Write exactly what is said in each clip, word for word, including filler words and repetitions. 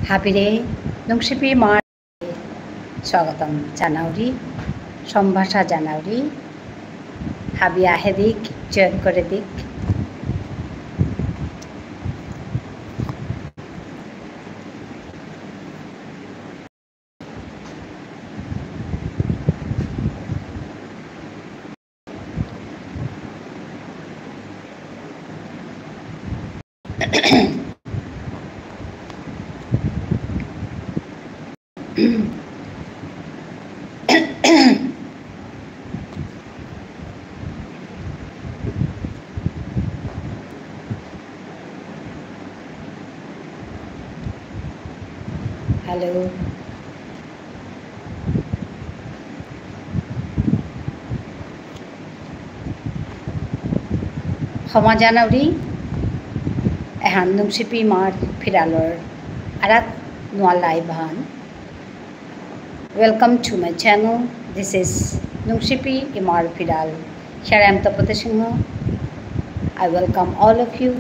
হাবিরে নুংশিপি ইমার স্বাগতম জানাউরি, সম্ভাষা জানাউরি। হাবি আহে দিক, join করে দিক। Hello. ক্ষমা জানাউরি, এহান নুংশিপি ইমার ফিরালর আরাক নুয়া live হান। Welcome to my channel. This is নুংশিপি ইমার ফিরাল. Here I am Tapati Singha. I welcome all of you.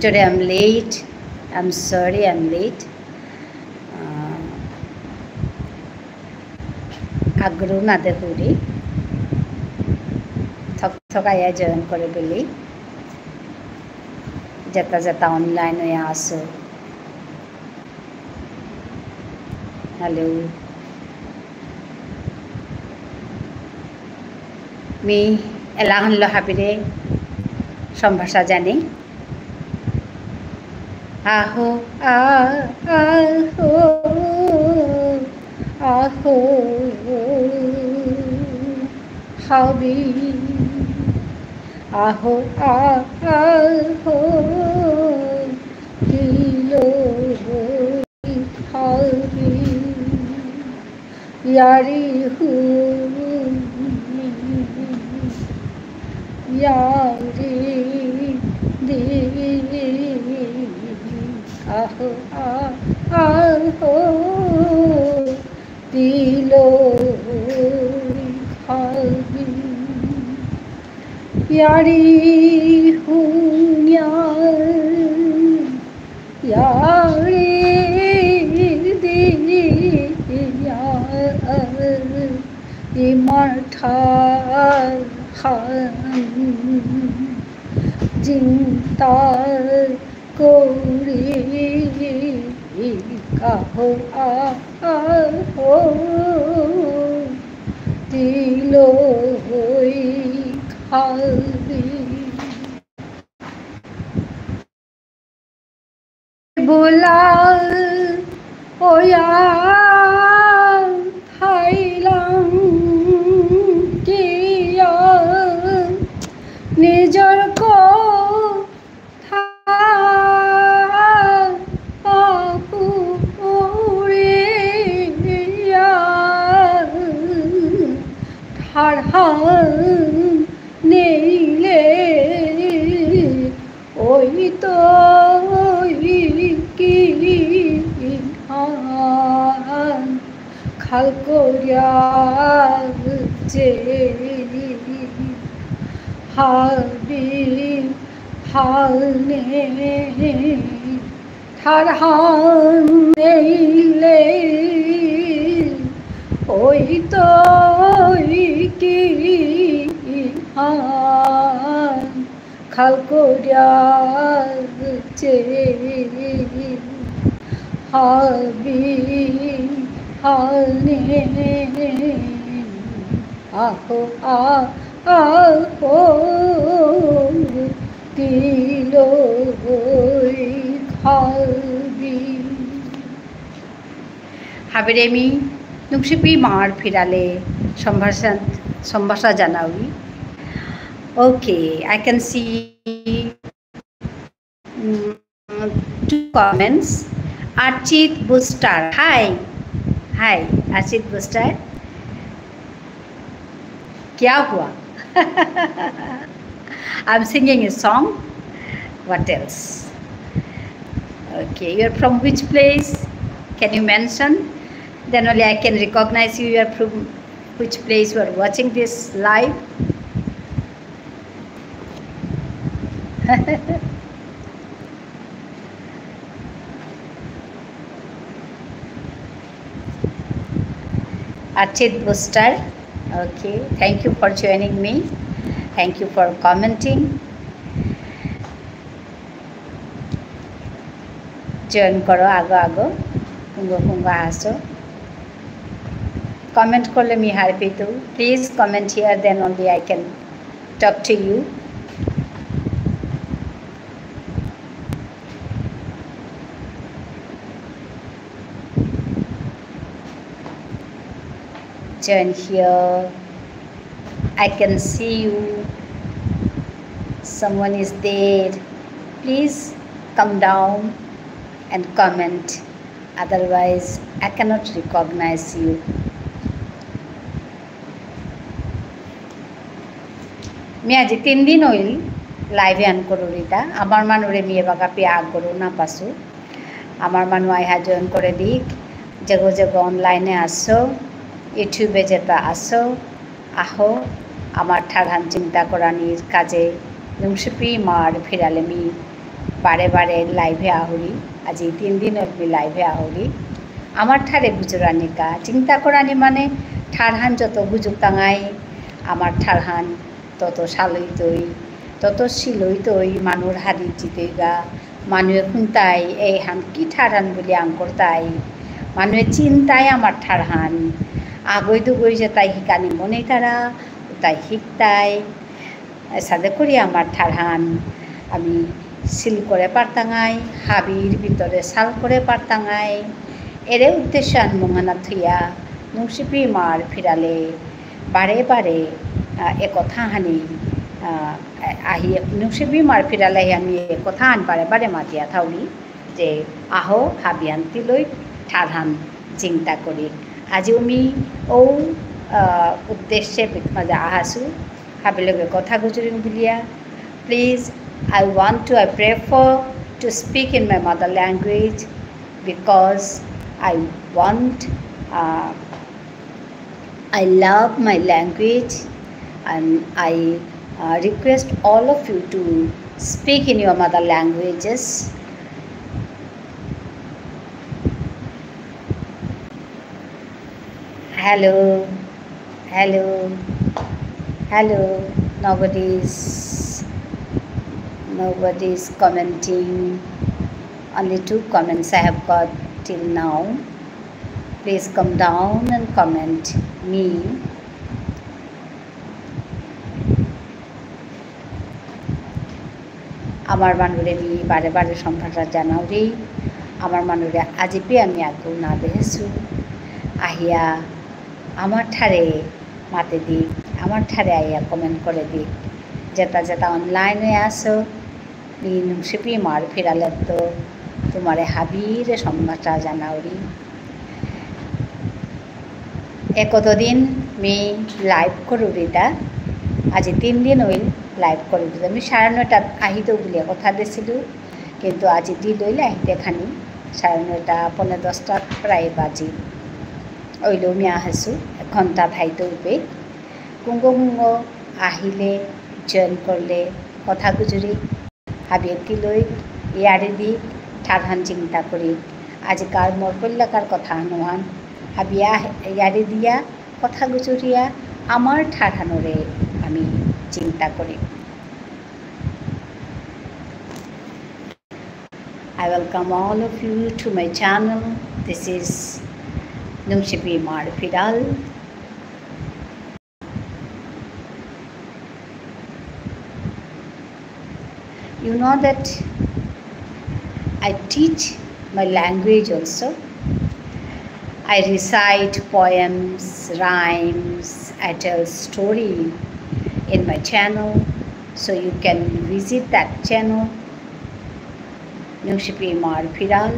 Today I'm late. I'm sorry I'm late. আহ, আগ্রহ না দেহুরি। থক থক আয়া join করে বেলি। যেতা যেতা online হয়ে আসো। Hello. মি এলাহানলো হাবিরে সম্ভাষা জানি। আহো, আ, আহো, আহো, হাবি। আহো, আ, আহো, তিলই খাবি। ইয়ারি হুনি, ইয়ারি দি। আহো, আ, আহো, তিলই খাবি। ইয়ারি হুনিয়া, ইয়ারি দিয়া, ইমার ঠারহান জিংতা করি। আহো, আ, আহো, তিলই খাবি। বুলাল ওয়া থাইলাং কিয়া নিজর কথা পাহুরিয়া ঠারহান নেইলে ওই তো কি হান খাল করিয়া যে হাবি হাল নে ঠারহান নেইলে ওই তো কি হান খাল করিয়া যে হাবি হানে। আহো, আ, আহো, তিলই খাবি। হাবিরে মি নুংশিপি ইমার ফিরালে সম্ভাষণ, সম্ভাষা জানাউরি। Okay, I can see, mm, two comments. Archit Booster, hi. Hi, Archit Booster. क्या हुआ? I'm singing a song. What else? Okay, you're from which place? Can you mention? Then only I can recognize you, you are from which place you are watching this live. Archit Booster, okay, thank you for joining me, thank you for commenting. Join করো আগো আগো, কুঙগ কুঙগ আসো। Comment করলে মি হারপেইতৌ। Please comment here, then only I can talk to you. Join here. I can see you. Someone is there. Please come down and comment. Otherwise, I cannot recognize you. Me আজি তিন দিন হইল live এহান করুরিতা। আমার মানুরে মি এবাকা পে আগ করু না পাসু। আমার মানু আইহা join করে দিক, যেগো যেগো online এ আসো, YouTube এ যেতা আসো, আহো, আমার ঠারহান চিন্তা করানির কাজে নুংশিপি ইমার ফিরালে মি বারে বারে live এ আহুরি, আজি তিন দিন হইল মি live এ আহুরি। আমার ঠারে গুজরানিকা, চিন্তা করানি মানে ঠারহান যত গুজুক তাঙাই, আমার ঠারহান তত সালইতই, তত সিলইতই, মানুর হাদিত জিতইগা, মানুয়ে হুনতাই, এইহান কি ঠারহান বুলি আঙকরতাই, মানুয়ে চিনতাই আমার ঠারহান। আগই দুগই যেতাই হিকানি মনেইতারা, উতাই হিকতাই। এসাদে করি আমার ঠারহান আমি সিল করে পারতাঙাই, হাবির ভিতরে সাল করে পারতাঙাই। এরে উদ্দেশ্য আন মুঙহানাত থুইয়া, নুংশিপি ইমার ফিরালে বারে বারে, আহ, এ কথাহানি, আহ, আহি, নুংশিপি ইমার ফিরালে আমি এ কথাহান বারে বারে মাতিয়া থাউরি যে আহো হাবিহান তিলই ঠারহান চিন্তা করি। আজিও মি ঔ, আহ, উদ্দেশ্যে বিকমাজা আহাসু, হাবিলগে কথা গুজুরিং বুলিয়া। Please, I want to, I prefer to speak in my mother language because I want, uh, I love my language and I, uh, request all of you to speak in your mother languages. Hello, hello, hello. Nobody's, nobody's commenting. Only two comments I have got till now. Please come down and comment me. আমার মানুরে মি বারে বারে সম্ভাষা জানাউরি। আমার মানুরে আজিপে আমি আগু না দেহেসু। আহিয়া আমার ঠারে মাতে দিক, আমার ঠারে আইয়া comment করে দিক। যেতা যেতা online এ আসো, মি নুংশিপি ইমার ফিরালেত্ত তোমারে হাবিরে সম্ভাষা জানাউরি। এ কতদিন মি live করুরিতা, আজি তিন দিন হইল live করুরিতা। মি সাড়ে নয়টাত আহিতৌ বুলিয়া কথা দিছিলু, কিন্তু আজি দিল হইল আহিতে খানি সাড়ে নয়টা, পৌনে দশটা প্রায় বাজি। ওইলেও মি আহেসু, এক ঘন্টা থাইতৌ উপে। কুঙগ কুঙগ আহিলে, join করলে, কথা গুজুরি। হাবিয়ে তিলই, ইয়ারি দি, ঠারহান চিন্তা করি। আজিকার মোর কল্যাকার কথা নুহান। হাবিয়া ইয়ারি দিয়া, কথা গুজুরিয়া, আমার ঠারহানরে আমি চিন্তা করি। I welcome all of you to my channel. This is Nungshipi Imar Fidal. You know that I teach my language also. I recite poems, rhymes, I tell story in my channel, so you can visit that channel, Nungshipi Imar Fidal.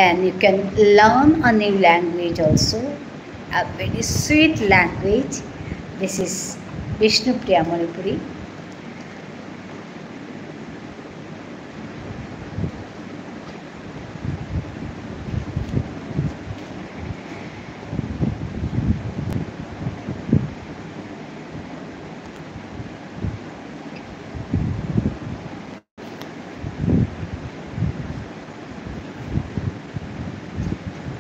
And you can learn a new language also, a very sweet language. This is Bishnupriya Manipuri.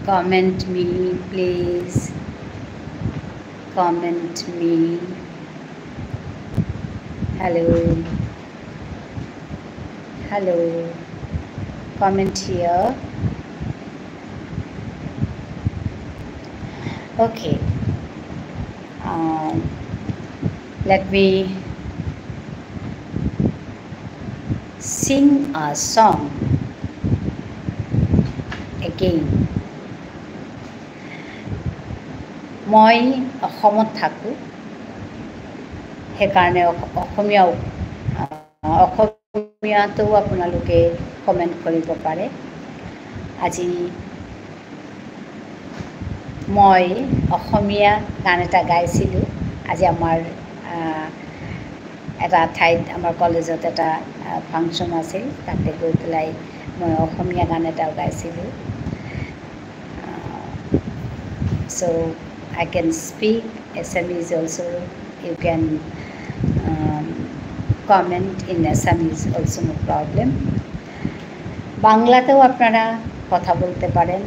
Comment me, please. Comment me. Hello. Hello. Comment here. Okay. Um, let me sing a song again. মই অসমত থাকোঁ, সেইকাৰণে অস-, অসমীয়াও, আহ, অসমীয়াটো আপোনালোকে comment কৰিব পাৰে। আজি মই অসমীয়া গান এটা গাইছিলোঁ। আজি আমাৰ, আহ, এটা ঠাইত, আমাৰ কলেজত এটা, আহ, function আছিল, তাতে গৈ পেলাই মই অসমীয়া গান এটাও গাইছিলোঁ। Uh, so I can speak Assamese also. You can, um, comment in Assamese also, no problem. বাংলাতেও আপনারা কথা বলতে পারেন,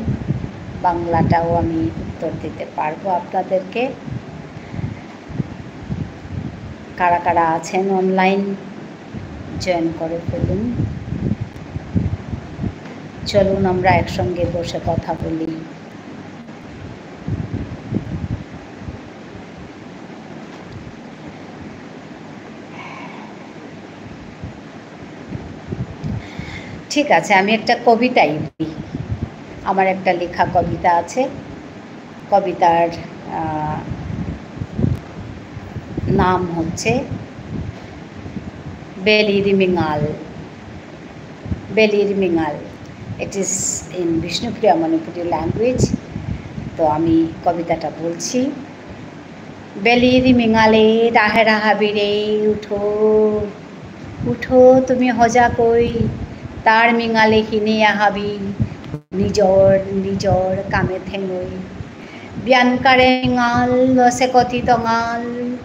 বাংলাটাও আমি উত্তর দিতে পারবো আপনাদেরকে। কারা কারা আছেন online, join করে ফেলুন। চলুন আমরা একসঙ্গে বসে কথা বলি। ঠিক আছে, আমি একটা কবিতাই বলি। আমার একটা লেখা কবিতা আছে। কবিতার, আহ, নাম হচ্ছে বেলির মিঙাল। বেলির মিঙাল। It is in Bishnupriya Manipuri language. তো আমি কবিতাটা বলছি। বেলির মিঙালে ডাহেরা হাবিরে উঠো, উঠো তুমি হজাক অই, তার মিঙালে হিনে আহাবি, নিজর নিজর কামে থেঙই। বিয়ানকারে মিঙাল, লসে কতি তঙাল,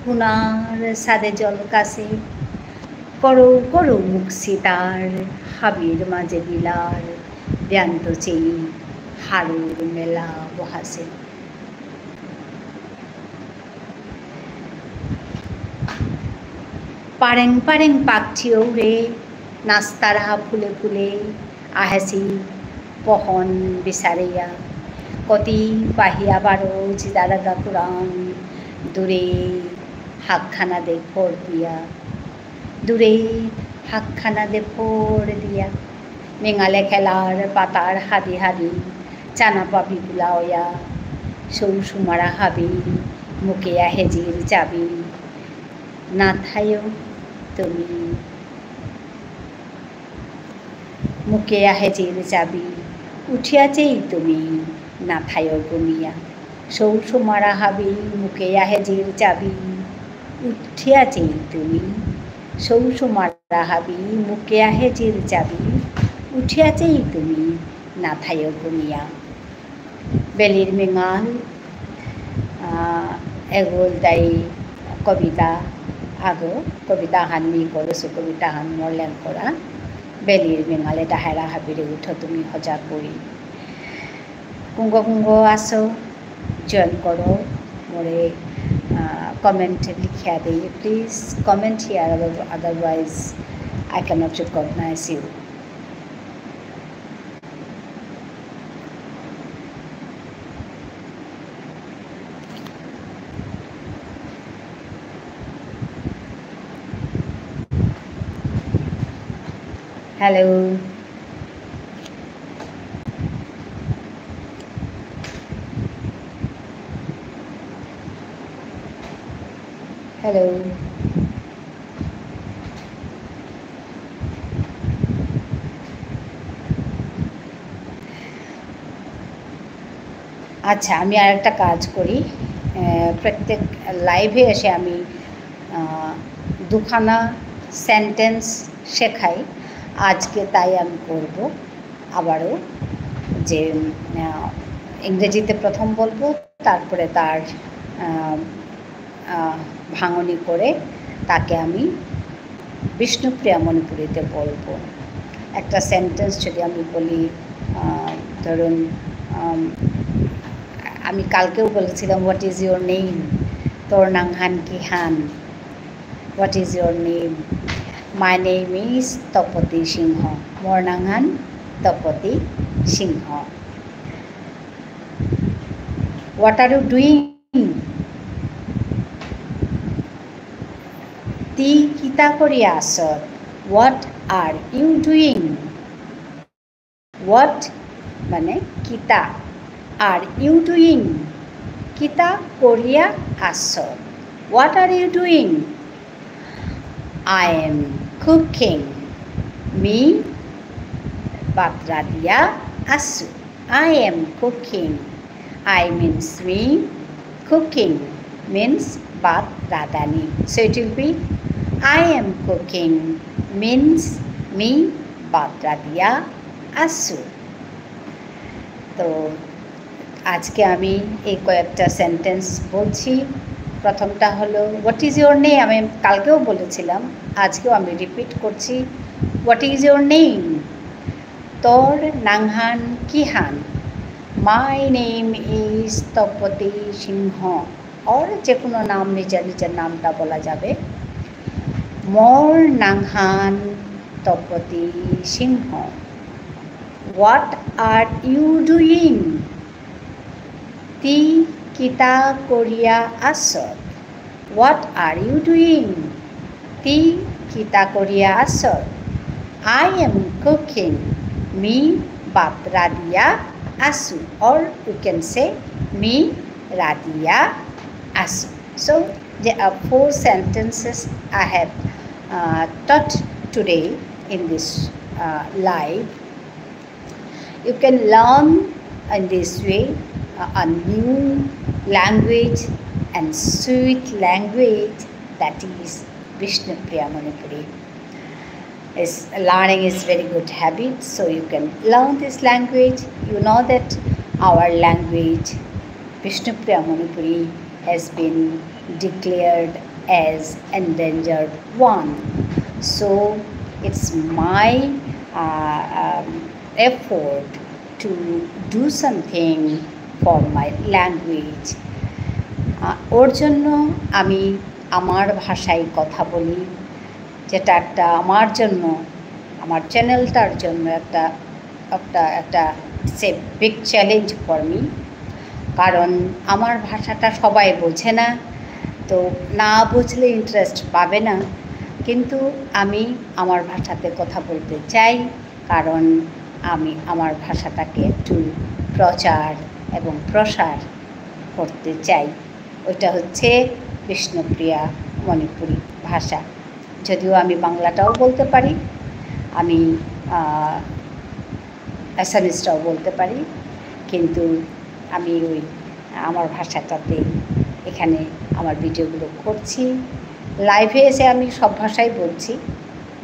হুনার সাদে জলকাসে, করৌ করৌ মুখ সিতার, হাবির মাঝে বিলার, বিয়ান্ত চেই হারুর মেলা বহাসে। পারেং পারেং পাকচি ঔরে, নাস্তারা ফুলে ফুলে, আহেসি পহন বিচারিয়া। কতি পাহিয়া বারো জিদারাগা কুরাং, দূরে হাকখানা দে ফোর দিয়া। দূরে হাকখানা দে ফোর দিয়া। মিঙালে খেলার পাতার হাদি হাদি, চানা পাবি বুলাওয়া, সৌ সুমারা হাবি, মুকে আহেজির চাবি, না থায়ো তুমি। মুকে আহেজির চাবি, উঠিয়া চেই তুমি, না থায়ো গুমিয়া। সৌ সুমারা হাবি, মুকে আহেজির চাবি, উঠিয়া চেই তুমি। সৌ সুমারা হাবি, মুকে আহেজির চাবি, উঠিয়া চেই তুমি, না থায়ো গুমিয়া। বেলির মিঙাল, আহ, এগোল দাই কবিতা আগো, কবিতা হান মি করেসু, কবিতা হান মোর লেংকরা। বেলির মিঙালে ডাহেরা হাবিরে উঠো তুমি হজাক অই। কুঙগ কুঙগ আসো, join করো, মোরে, আহ, comment লিখিয়া দেই। Please comment here, other-, otherwise I cannot recognize you. Hello. Hello. আচ্ছা, আমি আরেকটা কাজ করি, আহ, প্রত্যেক live-এ এসে আমি, আহ, দুখানা sentence শেখাই। আজকে তাই আমি করব আবারও, যে, আহ, ইংরেজিতে প্রথম বলবো, তারপরে তার, আহ, আহ, ভাঙনি করে তাকে আমি বিষ্ণুপ্রিয়া মণিপুরীতে বলবো। একটা sentence যদি আমি বলি, আহ, ধরুন, আম, আমি কালকেও বলেছিলাম, "What is your name?" তোর নাঙহান কিহান? What is your name? My name is Tapati সিংহ। মোর নাঙহান তপতি সিংহ। What are you doing? তি কিতা করিয়া আসত? What are you doing? What মানে কিতা? Are you doing? কিতা করিয়া আসত? What are you doing? I am cooking. Me ভাত রাধিয়া আসু। I am cooking. I means me, cooking means ভাত রাধানি। So it will be, I am cooking means me ভাত রাধিয়া আসু। তো আজকে আমি এই কয়েকটা সেন্টেন্স বলছি। প্রথমটা হলো, "What is your name?" আমি কালকেও বলেছিলাম, আজকেও আমি রিপিট করছি, "What is your name?" তোর নাঙহান কিহান? My name is তপতি সিংহ। Or যে কোনো নাম, নিজের নিজের নামটা বলা যাবে। মোর নাঙহান তপতি সিংহ। What are you doing? তি কিতা করিয়া আসত? What are you doing? তি কিতা করিয়া আসত? I am cooking. মি ভাত রাধিয়া আসু। Or you can say, me Radhiya আসু। So there are four sentences I have uh, taught today in this uh, live. You can learn in this way uh, a new language and sweet language, that is Bishnupriya Manipuri. Is learning is very good habit, so you can learn this language. You know that our language, Bishnupriya Manipuri, has been declared as endangered one. So it's my uh, um, effort to do something for my language. আহ, ওর জন্য আমি আমার ভাষায় কথা বলি, যেটা একটা আমার জন্য, আমার চ্যানেলটার জন্য একটা, একটা, একটা, it's a big challenge for me, কারণ আমার ভাষাটা সবাই বোঝে না। তো না বুঝলে ইন্টারেস্ট পাবে না, কিন্তু আমি আমার ভাষাতে কথা বলতে চাই, কারণ আমি আমার ভাষাটাকে একটু প্রচার এবং প্রসার করতে চাই। ওইটা হচ্ছে বিষ্ণুপ্রিয়া মণিপুরী ভাষা। যদিও আমি বাংলাটাও বলতে পারি, আমি আহ, অ্যাসামিজটাও বলতে পারি, কিন্তু আমি ওই আমার ভাষাটাতে এখানে আমার ভিডিওগুলো করছি। লাইভে এসে আমি সব ভাষাই বলছি,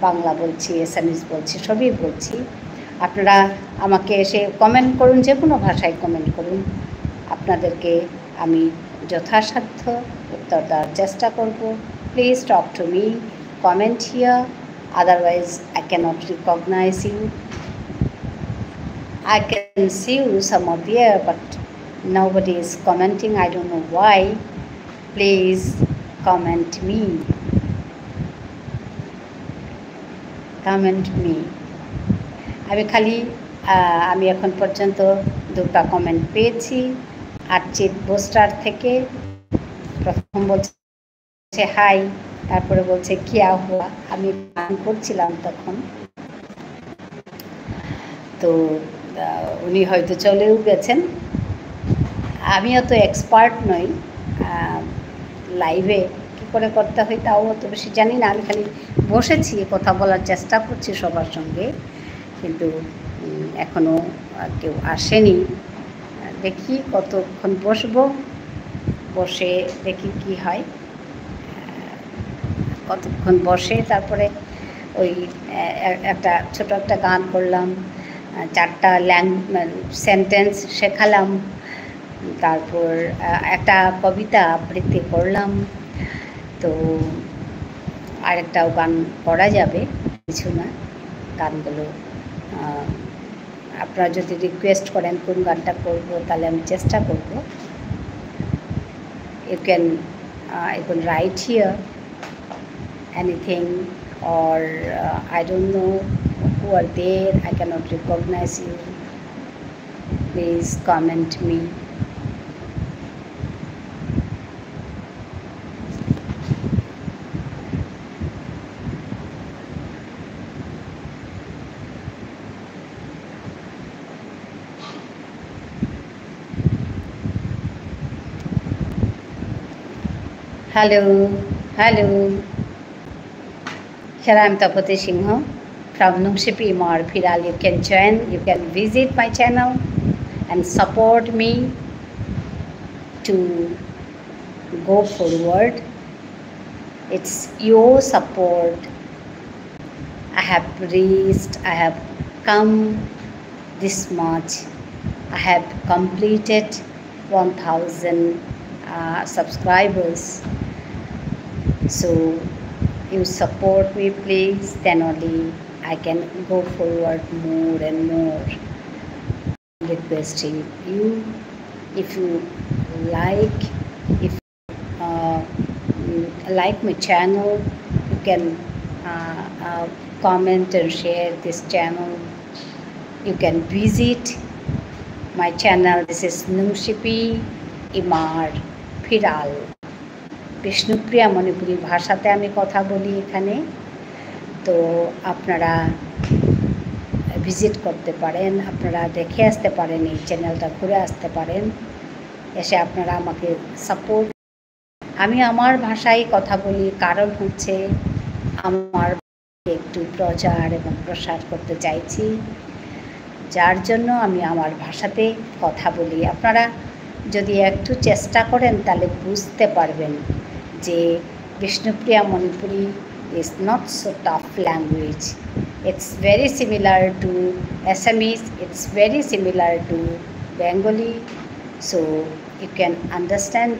বাংলা বলছি, অ্যাসামিজ বলছি, সবই বলছি। আপনারা আমাকে এসে কমেন্ট করুন, যে কোনো ভাষায় কমেন্ট করুন, আপনাদেরকে আমি যথাসাধ্য উত্তর দেওয়ার চেষ্টা করব। Please talk to me, comment here, otherwise I cannot recognize you. I can see you some of here, but nobody is commenting. I don't know why. Please comment me. Comment me. আমি খালি আহ, আমি এখন পর্যন্ত দুটো কমেন্ট পেয়েছি আরচিত বুস্টার থেকে। প্রথম বলছে হাই, তারপরে বলছে কিয়া হুয়া। আমি গান করছিলাম তখন। তো আহ, উনি হয়তো চলেও গেছেন। আমি অত এক্সপার্ট নই লাইভে, কী করে করতে হয় তাও অত বেশি জানি না। আমি খালি বসেছি, কথা বলার চেষ্টা করছি সবার সঙ্গে, কিন্তু উম, এখনো আহ, কেউ আসেনি। দেখি কতক্ষণ বসবো, বসে দেখি কি হয়। কতক্ষণ বসে, তারপরে ওই আহ, এ- একটা ছোট একটা গান করলাম, আহ, চারটা ল্যাং সেন্টেন্স শেখালাম, তারপর আহ, একটা কবিতা আবৃত্তি করলাম। তো আরেকটাও গান করা যাবে, কিছু না, গানগুলো আহ, আপনারা যদি রিকোয়েস্ট করেন কোন গানটা করব, তাহলে আমি চেষ্টা করব। You can, uh, you can write here anything, or, uh, I don't know who are there, I cannot recognize you. Please comment me. Hello, hello. Here I am Tapati Singha from Nungshipi Imar Phiral. You can join, you can visit my channel and support me to go forward. It's your support. I have reached, I have come this much. I have completed one thousand, uh, subscribers. So you support me, please, then only I can go forward more and more. Requesting you, if you like, if, uh, mm, like my channel, you can, uh, uh, comment and share this channel. You can visit my channel. This is Nungshipi Imar Phiral. Bishnupriya মণিপুরী ভাষাতে আমি কথা বলি এখানে। তো আপনারা ভিজিট করতে পারেন, আপনারা দেখে আসতে পারেন, এই চ্যানেলটা ঘুরে আসতে পারেন, এসে আপনারা আমাকে সাপোর্ট। আমি আমার ভাষায় কথা বলি, কারণ হচ্ছে আমার একটু প্রচার এবং প্রসার করতে চাইছি, যার জন্য আমি আমার ভাষাতে কথা বলি। আপনারা যদি একটু চেষ্টা করেন, তাহলে বুঝতে পারবেন যে বিষ্ণুপ্রিয়া Manipuri is not so tough language. It's very similar to Assamese, it's very similar to Bengali. So you can understand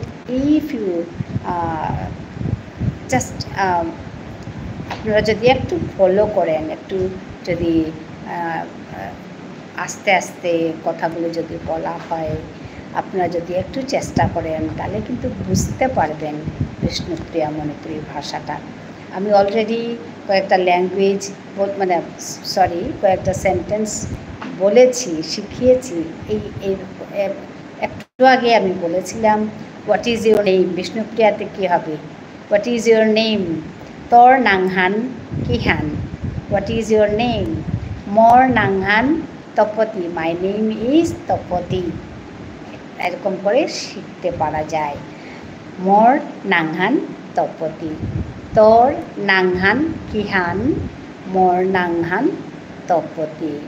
if you, uh, just, um, আপনারা যদি একটু ফলো করেন, একটু যদি, আহ, আস্তে আস্তে কথাগুলো যদি বলা হয়, আপনারা যদি একটু চেষ্টা করেন, তাহলে কিন্তু বুঝতে পারবেন বিষ্ণুপ্রিয়া মণিপুরী ভাষাটা। আমি অলরেডি কয়েকটা ল্যাঙ্গুয়েজ, মানে, সরি, কয়েকটা সেন্টেন্স বলেছি, শিখিয়েছি। এই, এই, এ-, একটু আগে আমি বলেছিলাম, "What is your name?" বিষ্ণুপ্রিয়াতে কী হবে? "What is your name?" তোর নাঙহান কিহান? What is your name? মোর নাঙহান Tapati. My name is Tapati. এরকম করে শিখতে পারা যায়। মোর নাঙহান তপতি। তোর নাঙহান কিহান? মোর নাঙহান Tapati.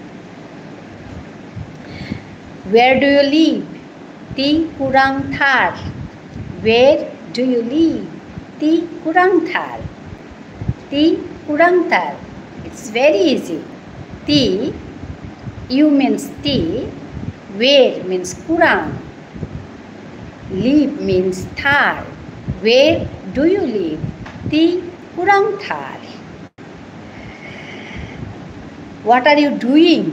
Where do you live? তি কুরাং থার? Where do you live? তি কুরাং থার? তি কুরাং থার? It's very easy. তি, you means তি, where means কুরাং, live means Thar. Where do you live? তি কুরাং থার? What are you doing?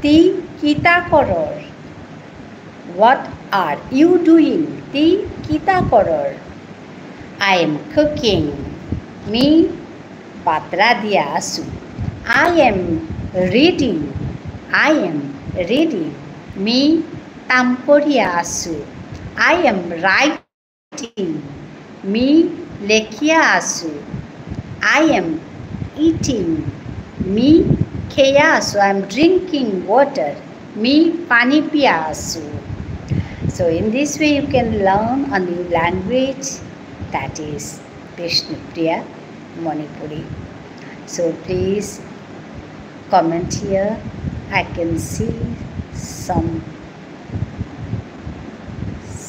তি কিতা করর? What are you doing? তি কিতা করর? I am cooking. মি ভাত রাধিয়া আসু। I am reading. I am reading. Me তাম করিয়া আসু। I am writing. মি লেখিয়া আসু। I am eating. মি খেয়া আসু। I am drinking water. Me পানি পিয়া আসু। So in this way you can learn a new language, that is Bishnupriya Manipuri. So please comment here. I can see some,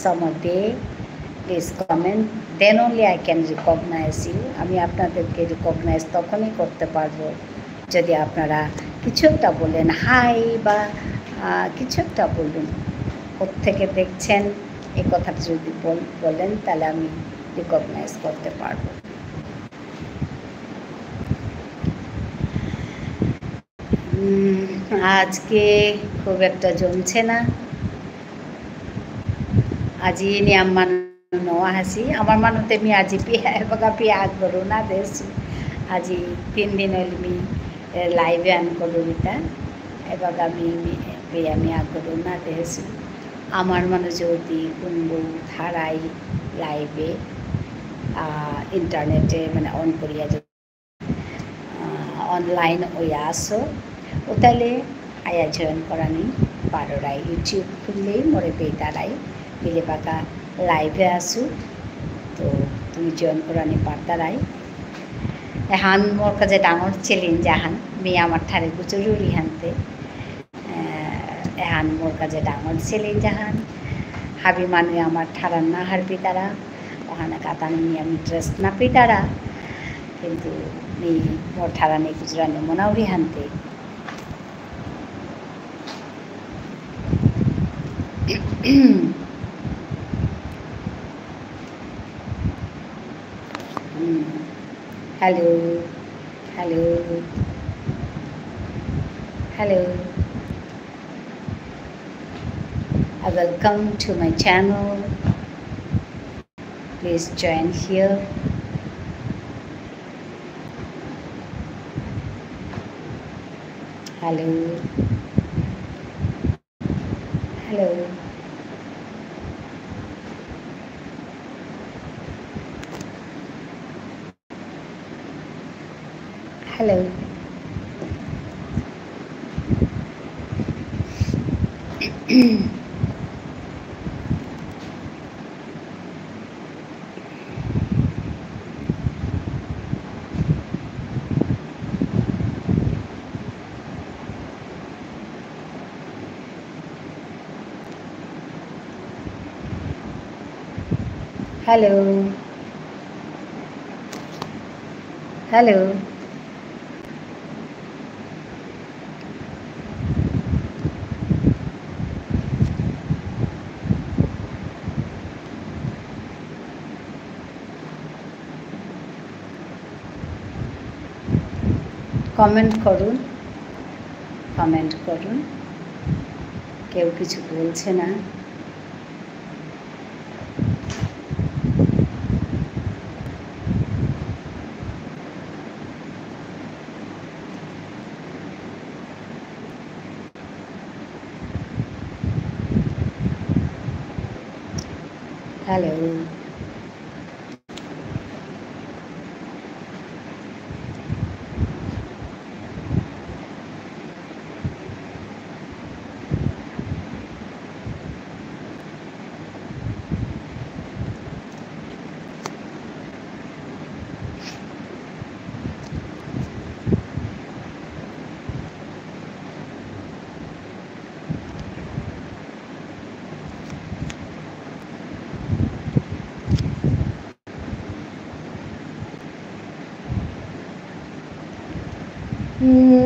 some of the, please comment, then only I can recognize you. আমি আপনাদেরকে রিকগনাইজ তখনই করতে পারবো যদি আপনারা কিছু একটা বলেন, হাই বা, আহ, কিছু একটা বলবেন। কোত্থেকে দেখছেন, এই কথাটা যদি বল-, বলেন, তাহলে আমি রিকগনাইজ করতে পারবো। উম, আজকে খুব একটা জমছে না। আজি নিয়াম মানু ন আহাসি। আমার মানুতে মি আজি পিয়া, এবাকা পিয়া আগরু না দেসু। আজি তিন দিন হইল মি, এ, live এ আন করু ইতা। এবাকা মি, মি, পিয়া মি আগরু না দেসু। আমার মানু যদি কুম্বু থারাই live এ, আ, internet এ মানে on করিয়া আহ, online ওয়া আসো। ওতালে আয়া join করানি পারোরাই। YouTube খুললেই মোরে পেইতারাই। বিলে বাকা live এ আসু। তো তুমি join করানি পারতারাই। এহান মোর কাছে ডাঙর challenge আহান। মি আমার ঠারে গুজরুরি হানতে। আহ, এহান মোর কাছে ডাঙর challenge আহান। হাবি মানু আমার ঠারান না হারপিতারা, ওহানে কাতানি নিয়াম interest না পিতারা, কিন্তু মি মোর ঠারানি গুজরানি মনাউরি হানতে। হুম। Hello, hello, hello. Uh, welcome to my channel. Please join here. Hello. Hello. Hello. Hello. Hello. Comment করুন, comment করুন। কেউ কিছু বলছে না। Hello.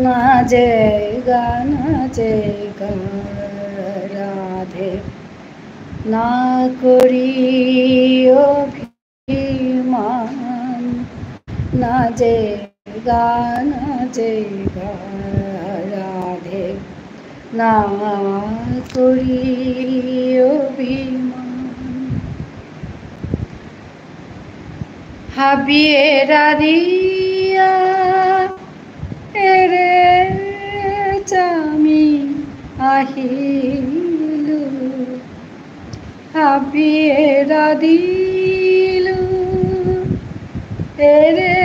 না যেগা, না যেগা রাধে, না করি অভিমান। না যেগা, না যেগা রাধে, না করি অভিমান। হাবিয়ে রাধিয়া এরে চামি আহিলু। হাবিয়ে রাধিলু এরে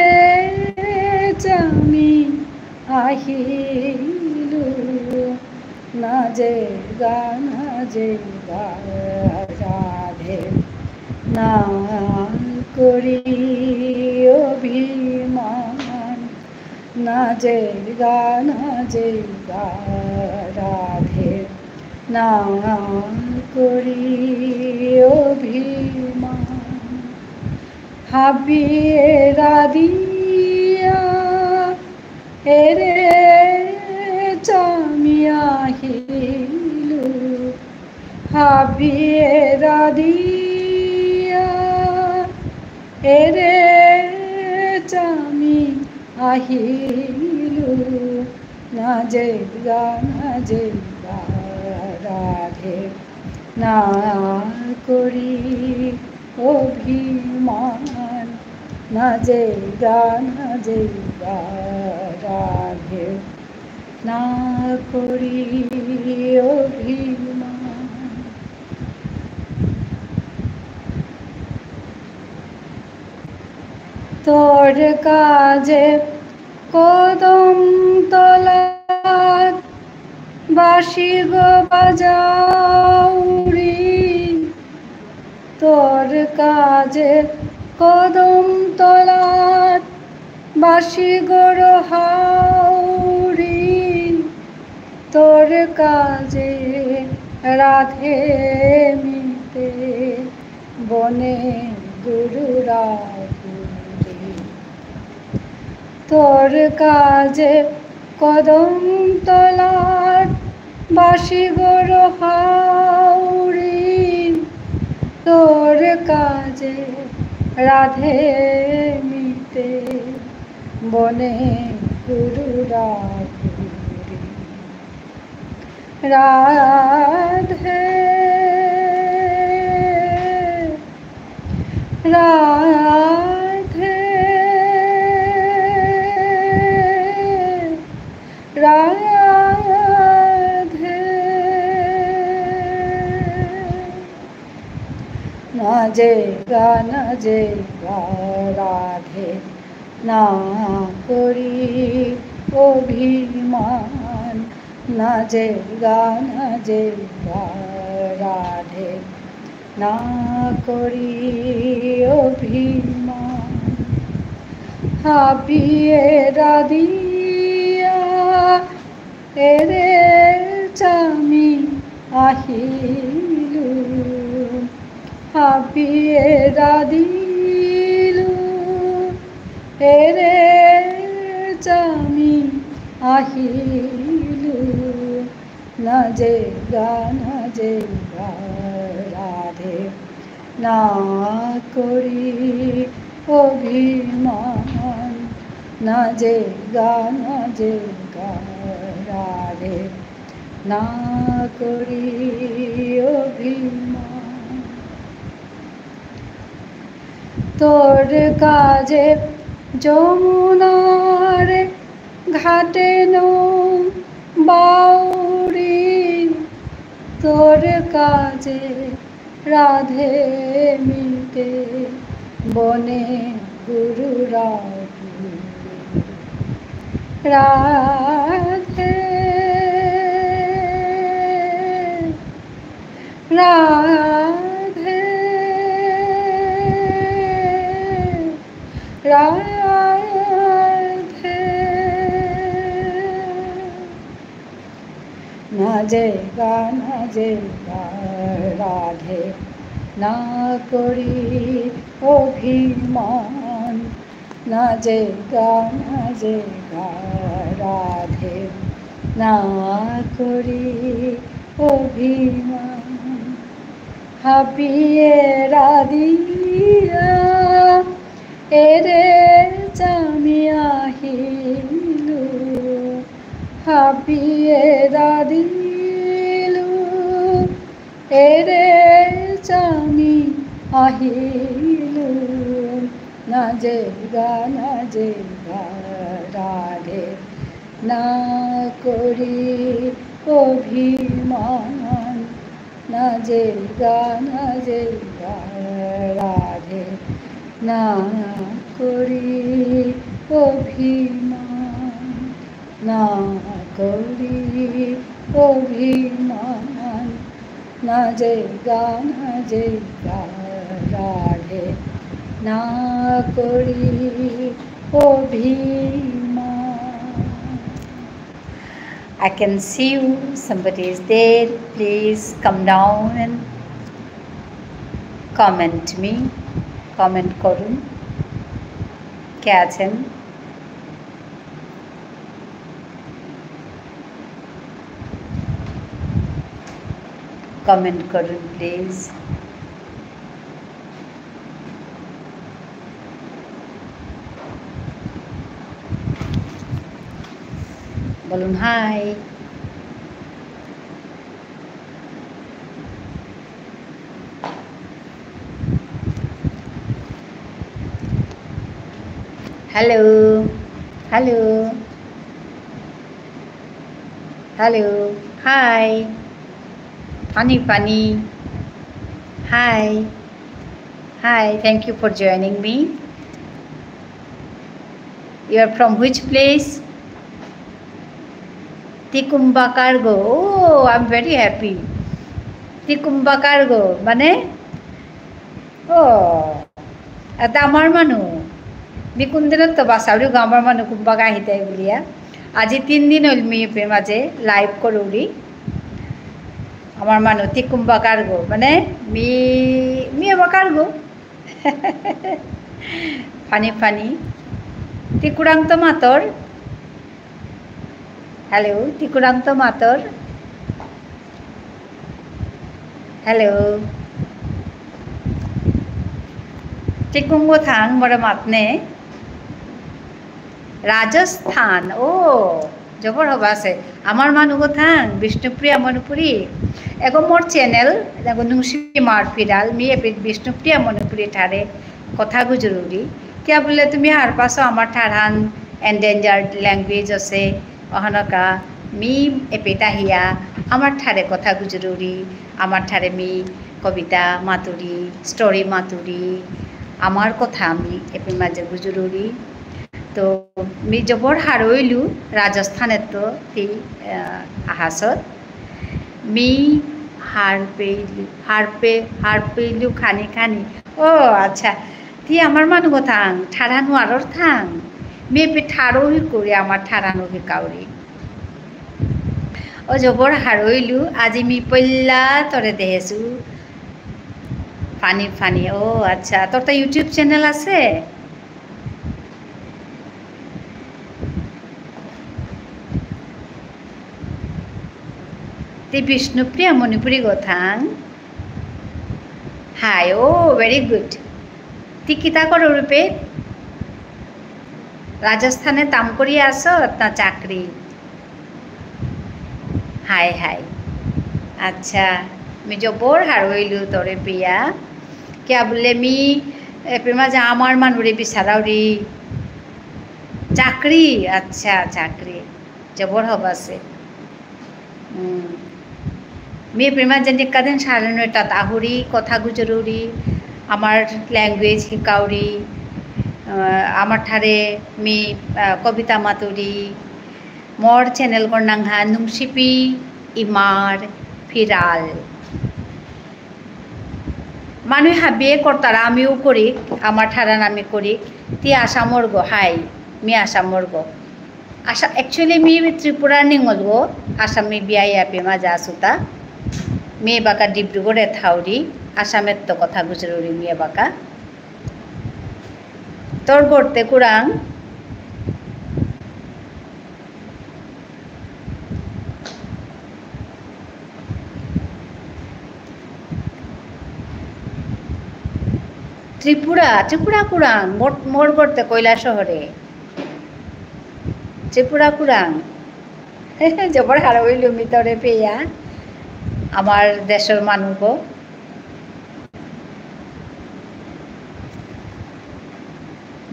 চামি আহিলু। না যেগা, না যেগা রাধে, না করি অভিমান। না যেগা, না যেগা রাধে, না করি অভিমান। হাবিয়ে রাধিয়া এরে চামি আহিলু। হাবিয়ে রাধিয়া এরে চামি আহিলু। না যেগা, না যেগা রাধে, না করি অভিমান। না যেগা, না যেগা রাধে, না করি অভিমান। তোর কাজে কদম তলাত বাঁশি গো বাজাউরি, তোর কাজে কদম তলাত বাঁশি গো রহাউরি, তোর কাজে রাধে মিতে বনে গুরু রাহুরি। তোর কাজে কদম তলার বাঁশি গো রহাউরি, তোর কাজে রাধে মিতে বনে গুরু রাহুরি। রাধে, রাধে, রাধে। না যেগা, না যেগা রাধে, না করি অভিমান। না যেগা, না যেগা রাধে, না করি অভিমান। হাবিয়ে রাধিয়া এরে চামি আহিলু, হাবিয়ে রাধিলু, এরে চামি আহিলু। না যেগা, না যেগা রাধে, না করি অভিমান। না যেগা, না যেগা রাধে, না করি অভিমান। তোর কাজে যমুনার ঘাটে নৌ বাউরি, তোর কাজে রাধে মিতে বনে গুরু রাহুরি। রাধে, রাধে, রাধে। না যেগা, না যেগা রাধে, না করি অভিমান। না যেগা, না যেগা রাধে, না করি অভিমান। হাবিয়ে রাধিয়া এরে চামি আহিলু, হাবিয়ে রাধিলু, এরে চামি আহিলু। না যেগা, না যেগা রাধে, না করি অভিমান। না যেগা, না যেগা রাধে, না করি অভিমান, না করি অভিমান। না যেগা, না যেগা রাধে, না করি অভিমান। I can see you, somebody is there, please come down and comment me, comment করুন, কে আছেন? Comment করুন, please. বলুন high. Hello, hello, hello, hi, funny, funny, hi, hi, thank you for joining me. You are from which place? তি কুম্বাকার গো। Oh, I'm very happy. তি কুম্বাকার গো, মানে? ও, এটা আমার মানু। মি কোন দিনত তো বাসাউরি গো আমার মানু কুম্বাকা আহিতে বুলিয়া। আজি তিন দিন হইল মি এপের মাঝে live করুরি। আমার মানু তি কুম্বাকার গো, মানে? মি, মি এবাকার গো। Funny, funny. তি কুরাং তো মাতর। Hello, তি কুরাং তো মাতর। Hello. তি কুঙগ থাং, মোরে মাতনে। রাজস্থান, ও, জবর হবা আছে। আমার মানুগ থাং, বিষ্ণুপ্রিয়া মণিপুরী। এগো মোর channel, এগো নুংশিপি ইমার ফিরাল, মি এপেই বিষ্ণুপ্রিয়া মণিপুরী ঠারে কথা গুজরুরি। কিয়া বুলে তুমি হারপাসো আমার ঠারহান endangered language আছে, অহানকা মি এপেইত আহিয়া আমার ঠারে কথা গুজরুরি, আমার ঠারে মি কবিতা মাতুরি, story মাতুরি, আমার কথা আমি এপেইর মাঝে গুজরুরি। তো মি জবর হারৌ ইলু রাজস্থানেত্ত তি, আহ, আহাসত। মি হারপেইলু, হারপে-, হারপেইলু খানি খানি। ও আচ্ছা, তি আমার মানুগ থাং, ঠারহান নুয়ারর থাং। মি এপেই ঠারৌ হিকুরি আমার ঠারহানউ হিকাউরি। ও জবর হারৌ ইলু, আজি মি পইলা তোরে দেহেসু। Funny, funny। ও আচ্ছা, তোর তো YouTube channel আছে? তি বিষ্ণুপ্রিয়া মণিপুরীগ থাং। হাই, ও, very good। তি কিতা করর এপেই? রাজস্থানে তাম করি আসত না চাকরি? High, high. আচ্ছা, মি জবর হারৌ ইলু তোরে পেয়া। কিয়া বুলে মি, এপেইর মাঝে আমার মানুরে বিসারাউরি। চাকরি, আচ্ছা, চাকরি। জবর হবা আছে। উম। মি এপেইর মাঝে নিকাদিন সারানুয়ে তাত আহুরি, কথা গুজরুরি, আমার language হিকাউরি, আহ, আমার ঠারে মি, আহ, কবিতা মাতুরি, মোর channel গর নাঙহান নুংশিপি ইমার ফিরাল। মানু হাবিয়ে করতারা, আমিও করি, আমার ঠারহান আমি করি। তি আসামর গো, হাই, মি আসামর গো। আসা-, actually মি ত্রিপুরার নিঙল গো, আসামে বিয়া ইয়া এপেইর মাঝে আসুতা। মি এবাকা ডিব্রুগড়ে থাউরি, আসামেত্ত কথা গুজরুরি মি এবাকা। তোর গরতে কুরাং? ত্রিপুরা, ত্রিপুরা কুরাং, মোর, মোর গরতে কৈলাসহরে। ত্রিপুরা কুরাং। জবর হারৌ ইলু মি তোরে পেয়া, আমার দেশর মানুগ।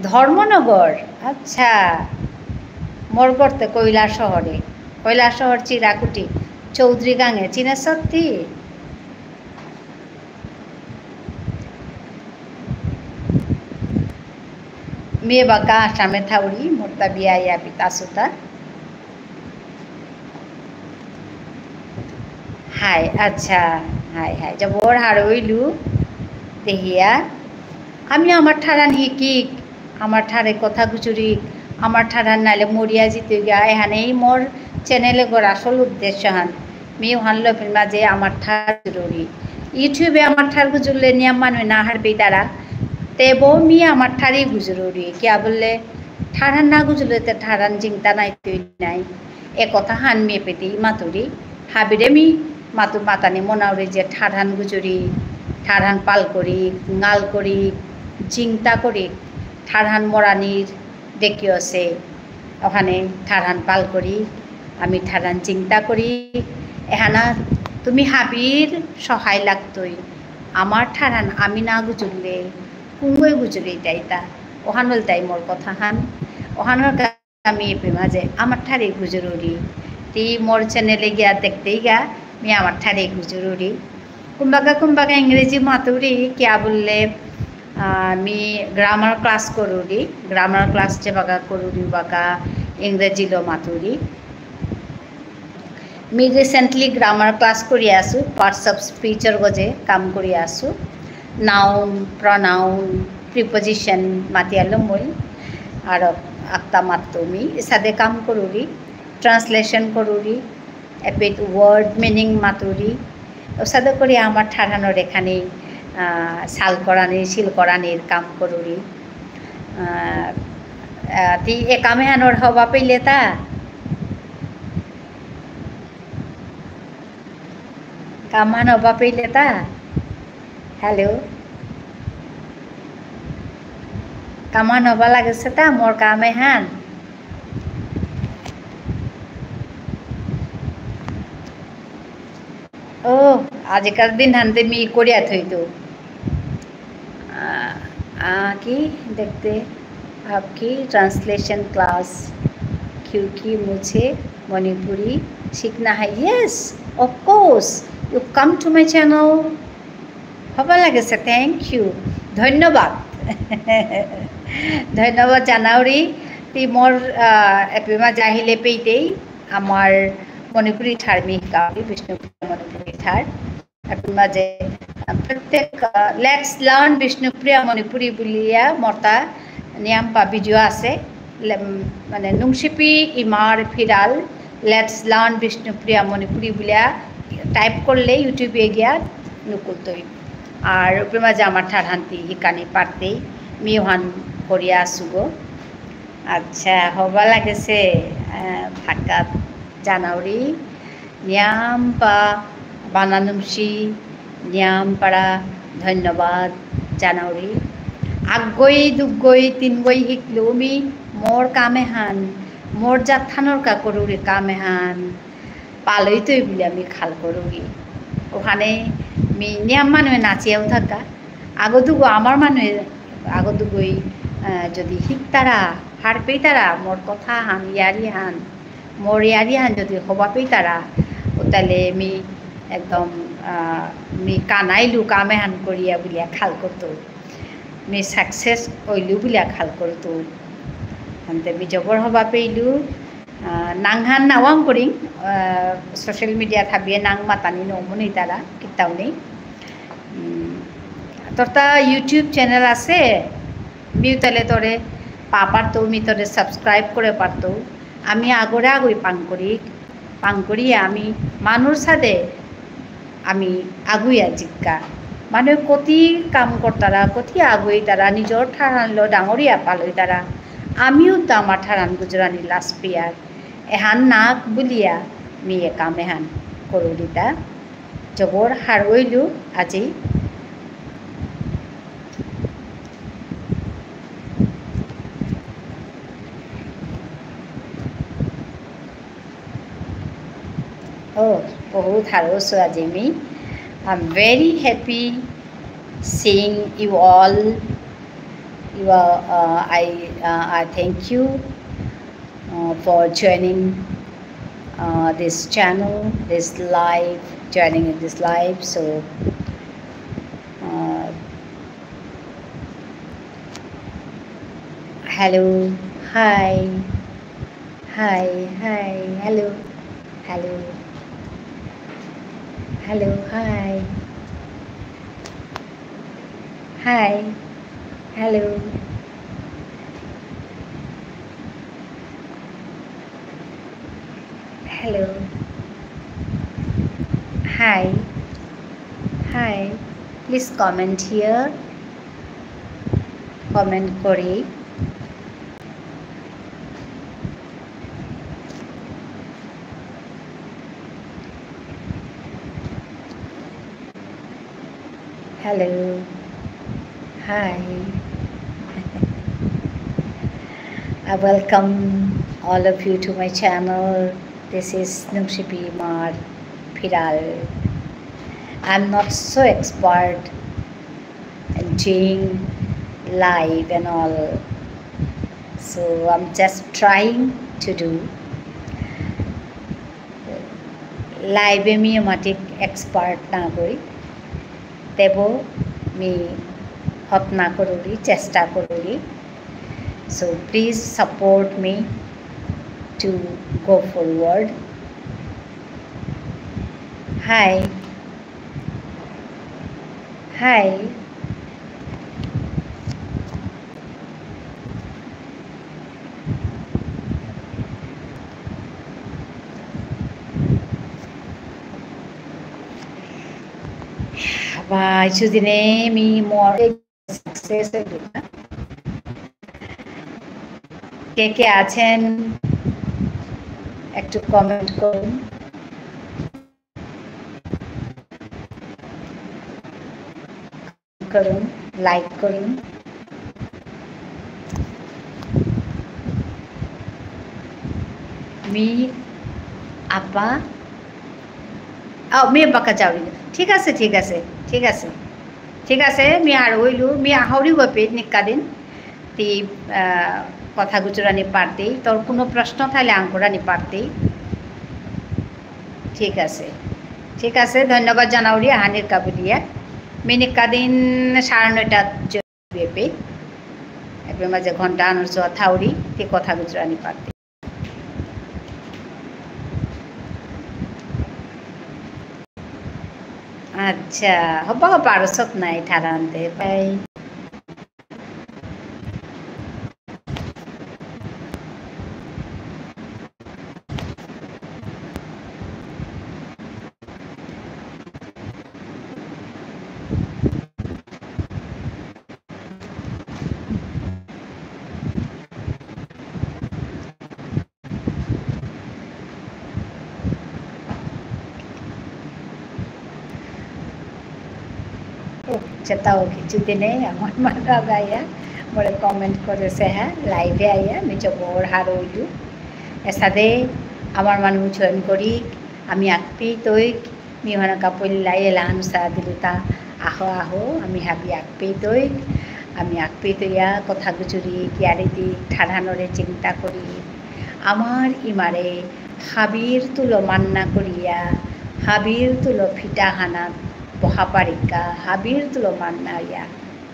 ধর্মনগর, আচ্ছা। মোর গরতে কৈলাসহরে। কৈলাসহর চিরাকুটি, চৌধুরী গাঙে, চিনেসত তি? মি এবাকা আসামে থাউরি, মোরতা বিয়া ইয়া এপেইত আসুতা। হাই, আচ্ছা, হাই, হাই। জবর হারৌ ইলু দেহিয়া। আমি আমার ঠারহান হিকিক, আমার ঠারে কথা গুজুরিক, আমার ঠারহান নাইলে মরিয়া যিতইগা, এহানেই মোর channel এগর আসল উদ্দেশ্যহান। মি অহানলো এপেইর মাঝে আমার ঠার গুজুরি। YouTube এ আমার ঠার গুজুরলে নিয়াম মানু না হারপেইতারা। তেবো মি আমার ঠারই গুজুরুরি। কিয়া বুললে, ঠারহান না গুজুরলে তে ঠারহান জিংতা নাইতই নাই। এ কথাহান মি এপেইত মাতুরি। হাবিরে মি মাতু মাতানি মনাউরি যে ঠারহান গুজুরি, ঠারহান পাল করি, ঙাল করি, জিংতা করি, ঠারহান মরানির দেখিও আছে। অহানে ঠারহান পাল করি, আমি ঠারহান চিন্তা করি, এহানাত তুমি হাবির সহায় লাগতই। আমার ঠারহান আমি না গুজুরলে কুঙগই গুজুরিতাইতা। ওহান ইলতাই মোর কথাহান। ওহানর কা-, আমি এপে মাঝে আমার ঠারে গুজুরুরি। তি মোর channel এ গিয়া দেখতেইগা, মি আমার ঠারে গুজুরুরি। কুম্বাকা কুম্বাকা ইংরেজি মাতুরি, কিয়া বুললে, আহ, মি grammar class করুরি, grammar class যেবাকা করুরি, বাকা ইংরেজিলো Maturi. Me recently grammar class করি আসু, parts of speech র গজে কাম করি আসু, noun, pronoun, preposition মাতিয়ালো মূল, আর আক্তা মাত্তু মি, এসাদে কাম করুরি, translation করুরি, এপিত word meaning মাতুরি, ওসাদে করি আমার ঠারহানর এখানে, আহ, সাল করানি, সিল করানির কাম করুরি। আহ, আহ, তি এ কাম এহানর হবা পেইলে তা? কামহান হবা পেইলে তা? Hello? কামহান হবা লাগেসে তা, মোর কাম এহান? ও, আজিকার দিনহানতে মি করিয়া থইতু। আহ, আহ, কি দেখতে? आपकी translation class, क्योंकि मुझे मणिपुरी सीखना है। Yes, of course, you come to my channel. হবা লাগেসে, thank you, ধন্যবাদ। ধন্যবাদ জানাউরি। তি মোর, আহ, এপেমা জাহিলে পেইতেই আমার মণিপুরী ঠার মি হিকাউরি, বিষ্ণুপ্রিয়া মণিপুরী ঠার। এপেই মাঝে, আহ, প্রত্যেক, আহ, Let's Learn Bishnupriya Manipuri বুলিয়া মোরতা নিয়ামপা video আসে। লে-, উম, মানে, নুংশিপি ইমার ফিরাল Let's Learn Bishnupriya Manipuri বুলিয়া type করলে YouTube এ গিয়া নুকুলতই। আর উপরে মাঝে আমার ঠারহান্তি হিকানি পারতেই মি ওহান করিয়া আসুগো। আচ্ছা, হবা লাগেসে, আহ, ভাকাত জানাউরি। নিয়ামপা বানানুমসি, নিয়ামপারা ধন্যবাদ জানাউরি। আগগই, দুগগই, তিনগই হিকলু মি মোর কাম এহান, মোর জাতহানর কা করুরি কাম এহান, পালইতই বুলিয়া মি খাল করুরি। ওহানে মি নিয়াম মানুয়ে নাচিয়াও থাকা। আগো দুগো আমার মানুয়ে, আগো দুগোই, আহ, যদি হিকতারা, হারপেইতারা, মোর কথাহান, ইয়ারিহান, মোর ইয়ারিহান যদি হবা পেইতারা, ও তাহলে মি একদম, আহ, মি কানাইলু কাম এহান করিয়া বুলিয়া খাল করতু। মি success অইলু বুলিয়া খাল করতু। আনতে মি জবর হবা পেইলু, আহ, নাংহান নাওয়াং করিং, আহ, social media থাবিয়ে নাং মাতানি নমুনি তারা, কিতাও নেই। উম, তোর তা YouTube channel আসে, মিউ তাহলে তোরে পা পারতু, মি তোরে subscribe করে পারতু। আমি আগরে আগই পাং করি, পাং করি আমি মানুর সাদে আমি আগুইয়া জিক্কা। মানে কতি কাম করতারা, কতি আগুইতারা, নিজর ঠারহানলো ডাঙরিয়া পালইতারা। আমিও তো আমার ঠারহান গুজরানি লাজ পিয়ার। এহান নাক বুলিয়া মি এ কাম এহান করুরিতা। জবর হারইলু আজি। Oh, বহুত হারৌসু আজি me. I'm very happy seeing you all. You are, uh, I, uh, I thank you, uh, for joining, uh, this channel, this live, joining in this live. So, uh, hello, hi. Hi, hi, hello, hello, hello, hi, hi, hello, hello, hi, hi, please comment here, comment করি। Hello. Hi. I welcome all of you to my channel. This is Nungshipi Mar Phiral. I'm not so expert in doing live and all. So I'm just trying to do. Live এ মি মাতিক expert নাগই। তেবো মি হতনা করুরি, চেষ্টা করুরি। So please support me to go forward. Hi. Hi. বা, কিছুদিনে me more success হইল না। কে কে আছেন একটু comment করুন, করুন, like করুন। মি আপা, ও, মি বাকা যাওরি। ঠিক আছে, ঠিক আছে, ঠিক আছে। ঠিক আছে, মি আর হইলু, মি আহরি গপে নিকাদিন। তি, আহ, কথা গুজরানি পারতেই, তোর কোনো প্রশ্ন থাইলে আঙ্কুরানি পারতেই। ঠিক আছে, ঠিক আছে, ধন্যবাদ জানাউরি আহানির কাবুলিয়া। মি নিকাদিন সাড়ে নয়টা বেপে, এপে মাঝে ঘন্টা আনুর জোয়া থাউরি, তি কথা গুজরানি পারতেই। আচ্ছা, হবা হবা, আরো সব নাই, ঠারানতে, বাই। ও, চেতাও কিছু দিনে আমার মানু আগ আয়া, মোরে comment করেসে, হ্যাঁ, live এ আয়া, মি জবর হারৌ ইলু। এসাদে আমার মানু join করি, আমি আকপি তৈক, মি হনা কাপড় লাই এলাহান উসা দিলুতা, আহো, আহো, আমি হাবি আকপি তৈক, আমি আকপি তৈয়া কথা গুজুরি, কিয়ারি দি, ঠারহানরে চিন্তা করি। আমার ইমারে হাবির তুলো মান্না করিয়া, হাবির তুলো ফিটা হানাত বহা পারিকা, হাবির তুলো মান্না ইয়া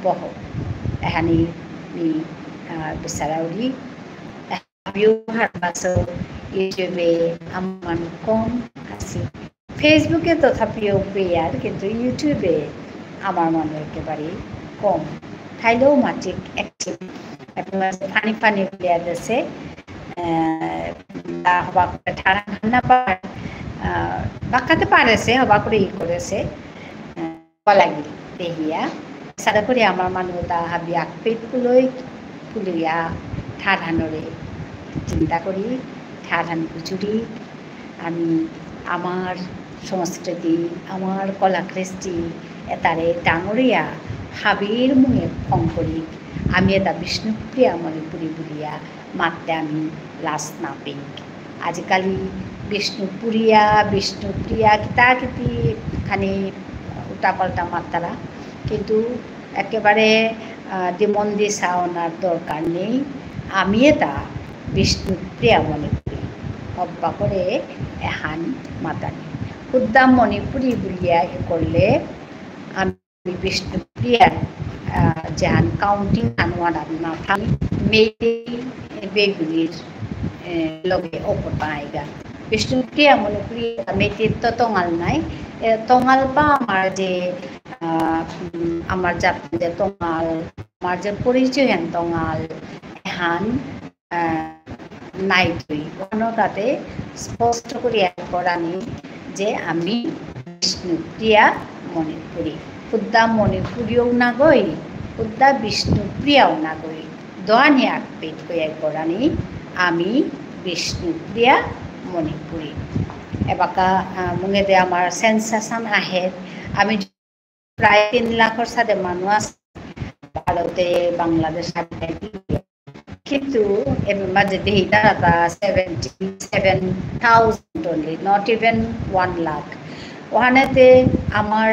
বহ। এহানি মি, আহ, বিচারাউরি। হাবিও হারপাসো YouTube এ আমার মানু কম আসি। Facebook এ তথাপিও বেয়ার, কিন্তু YouTube এ আমার মানু একেবারে কম। থাইলেও মাতিক active। এপে মাঝে funny funny বুলিয়া দেসে, আহ, বা হবা করে ঠারহান না পার, আহ, বাক্কাতে পারেসে, হবা করে ই করেসে, আহ, হবা লাগিল দেহিয়া। সাদা করে আমার মানু তা হাবি আকপেত পুলই, পুলইয়া ঠারহানরে চিন্তা করি, ঠারহান গুজুরি, আমি আমার সংস্কৃতি, আমার কলাকৃষ্টি, এতারে ডাঙরিয়া হাবির মুঙে ফং করি, আমি এতা বিষ্ণুপ্রিয়া মণিপুরী বুলিয়া মাততে আমি লাজ না পেইক। আজিকালি বিষ্ণুপুরিয়া, বিষ্ণুপ্রিয়া, কিতা কিতি খানি উল্টাপাল্টা মাততারা। কিন্তু একেবারে, আহ, দিমন্দি সাওনার দরকার নেই। আমি এতা বিষ্ণুপ্রিয়া মণিপুরী। হব্বা করে এহান মাতানি। হুদ্দা মণিপুরী বুলিয়া এ করলে আমি বিষ্ণুপ্রিয়া, আহ, যেহান counting আনোয়ার না থামি মেইতেই বেগুলির, এ, লগে অকতা আইগা। বিষ্ণুপ্রিয়া মণিপুরী মেইতেই তো তঙাল নাই। এ, তঙাল বা আমার যে, আহ, উম, আমার জাত যে তঙাল, আমার যে পরিচয় হান তঙাল, এহান, আহ, নাই তুই। অন্য তাতে স্পষ্ট করিয়া করানি যে আমি বিষ্ণুপ্রিয়া মণিপুরী। হুদ্দা মণিপুরীও নাগই, হুদ্দা বিষ্ণুপ্রিয়াও নাগই। দোয়ানি আকপেত কইয়া করানি আমি বিষ্ণুপ্রিয়া মণিপুরী। এবাকা, আহ, মুঙেদে আমার sensation আহে, আমি প্রায় তিন লাখর সাদে মানু আছে ভারতে, বাংলাদেশ, আমেরিকা। কিন্তু এবার মাঝে দেহি তারা তা seventy seven thousand only, not even one lakh। ওখানেতে আমার,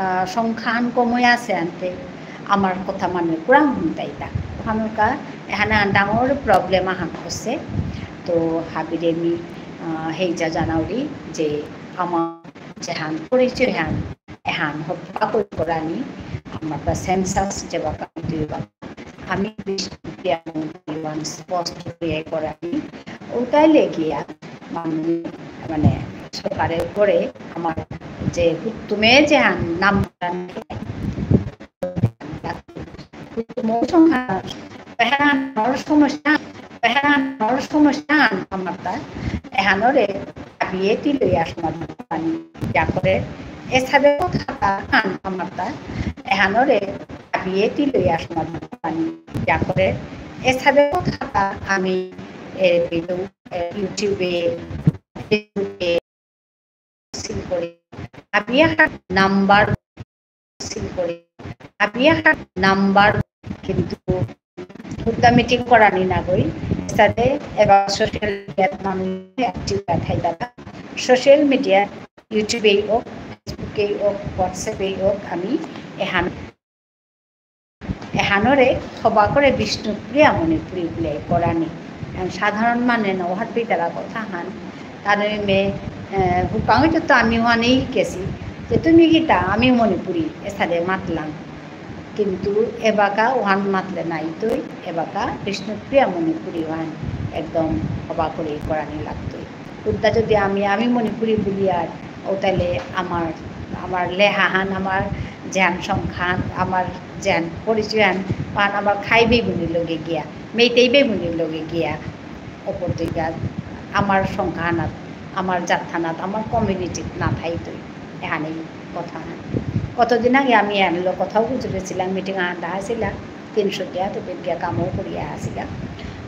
আহ, সংখ্যাহান কমই আছে আনতে আমার কথা মানে কুরাং হুনতাইতা। ওখানকা এখানে ডাঙর problem আহান হচ্ছে। তো হাবিরে মি, আহ, হেইজা জানাউরি যে আমার যেহান পরিচয় হান এহান হবা কই করানি, আমার তা census যেবাকা দুইবা আমি বিষ্ণুপ্রিয়া মণিপুরী ওয়ান স্পষ্ট করে করানি, ওটাই লেগিয়া মানে, মানে সরকারের করে আমার যে হুতুমে যে নাম হুতুম সংখ্যা, এহানর সমস্যা, এহানর সমস্যা আমার তা, এহানরে আবিয়ে তিলইয়া সমাধান পানি যা করে, এসাদে কথা আন আমার তা, এহানরে আবিয়ে তিলইয়া সমাধান পানি যা করে, এসাদে কথা আমি এ, video, এ, YouTube-এ, Facebook-এ, আবিয়া নাম্বার সিল করে, আবিয়া নাম্বার কিন্তু হুদ্দা meeting করানি না গই, সাথে এবার social media মানুষ active থাই দাদা, social media, YouTube-এই হোক, Facebook-এই হোক, WhatsApp-এই হোক, আমি এহান এহানরে হবা করে বিষ্ণুপ্রিয়া মণিপুরী বুলে করানি। এখন সাধারণ মানে না, ওহার ভিতরা কথা হান। তার মে, আহ, হুকাঙ্গে তো আমি ওহানেই গেছি যে তুমি কিতা, আমি মণিপুরী, এসাদে মাতলাম। কিন্তু এবাকা ওহান মাতলে নাই তুই, এবাকা বিষ্ণুপ্রিয়া মণিপুরী ওহান একদম হবা করে করানি লাগতই। উদ্দা যদি আমি, আমি মণিপুরী বুলি আর, ও তাহলে আমার, আমার লেহাহান, আমার জ্ঞান সংখ্যান, আমার জ্ঞান পরিচয়হান, পান আমার খাই বেগুনির লগে গিয়া, মেইতেই বেগুনির লগে গিয়া, অপর দিকে আমার সংখ্যাহানাত, আমার জাতহানাত, আমার community-ত না থাইতই। এহানেই কথা। কতদিন আগে আমি এহানলো কথাও গুজরেছিলাম, meeting আহান ডাহাছিলাম। তিনশো টিয়া তো বেদিয়া কামও করিয়া আসিলা।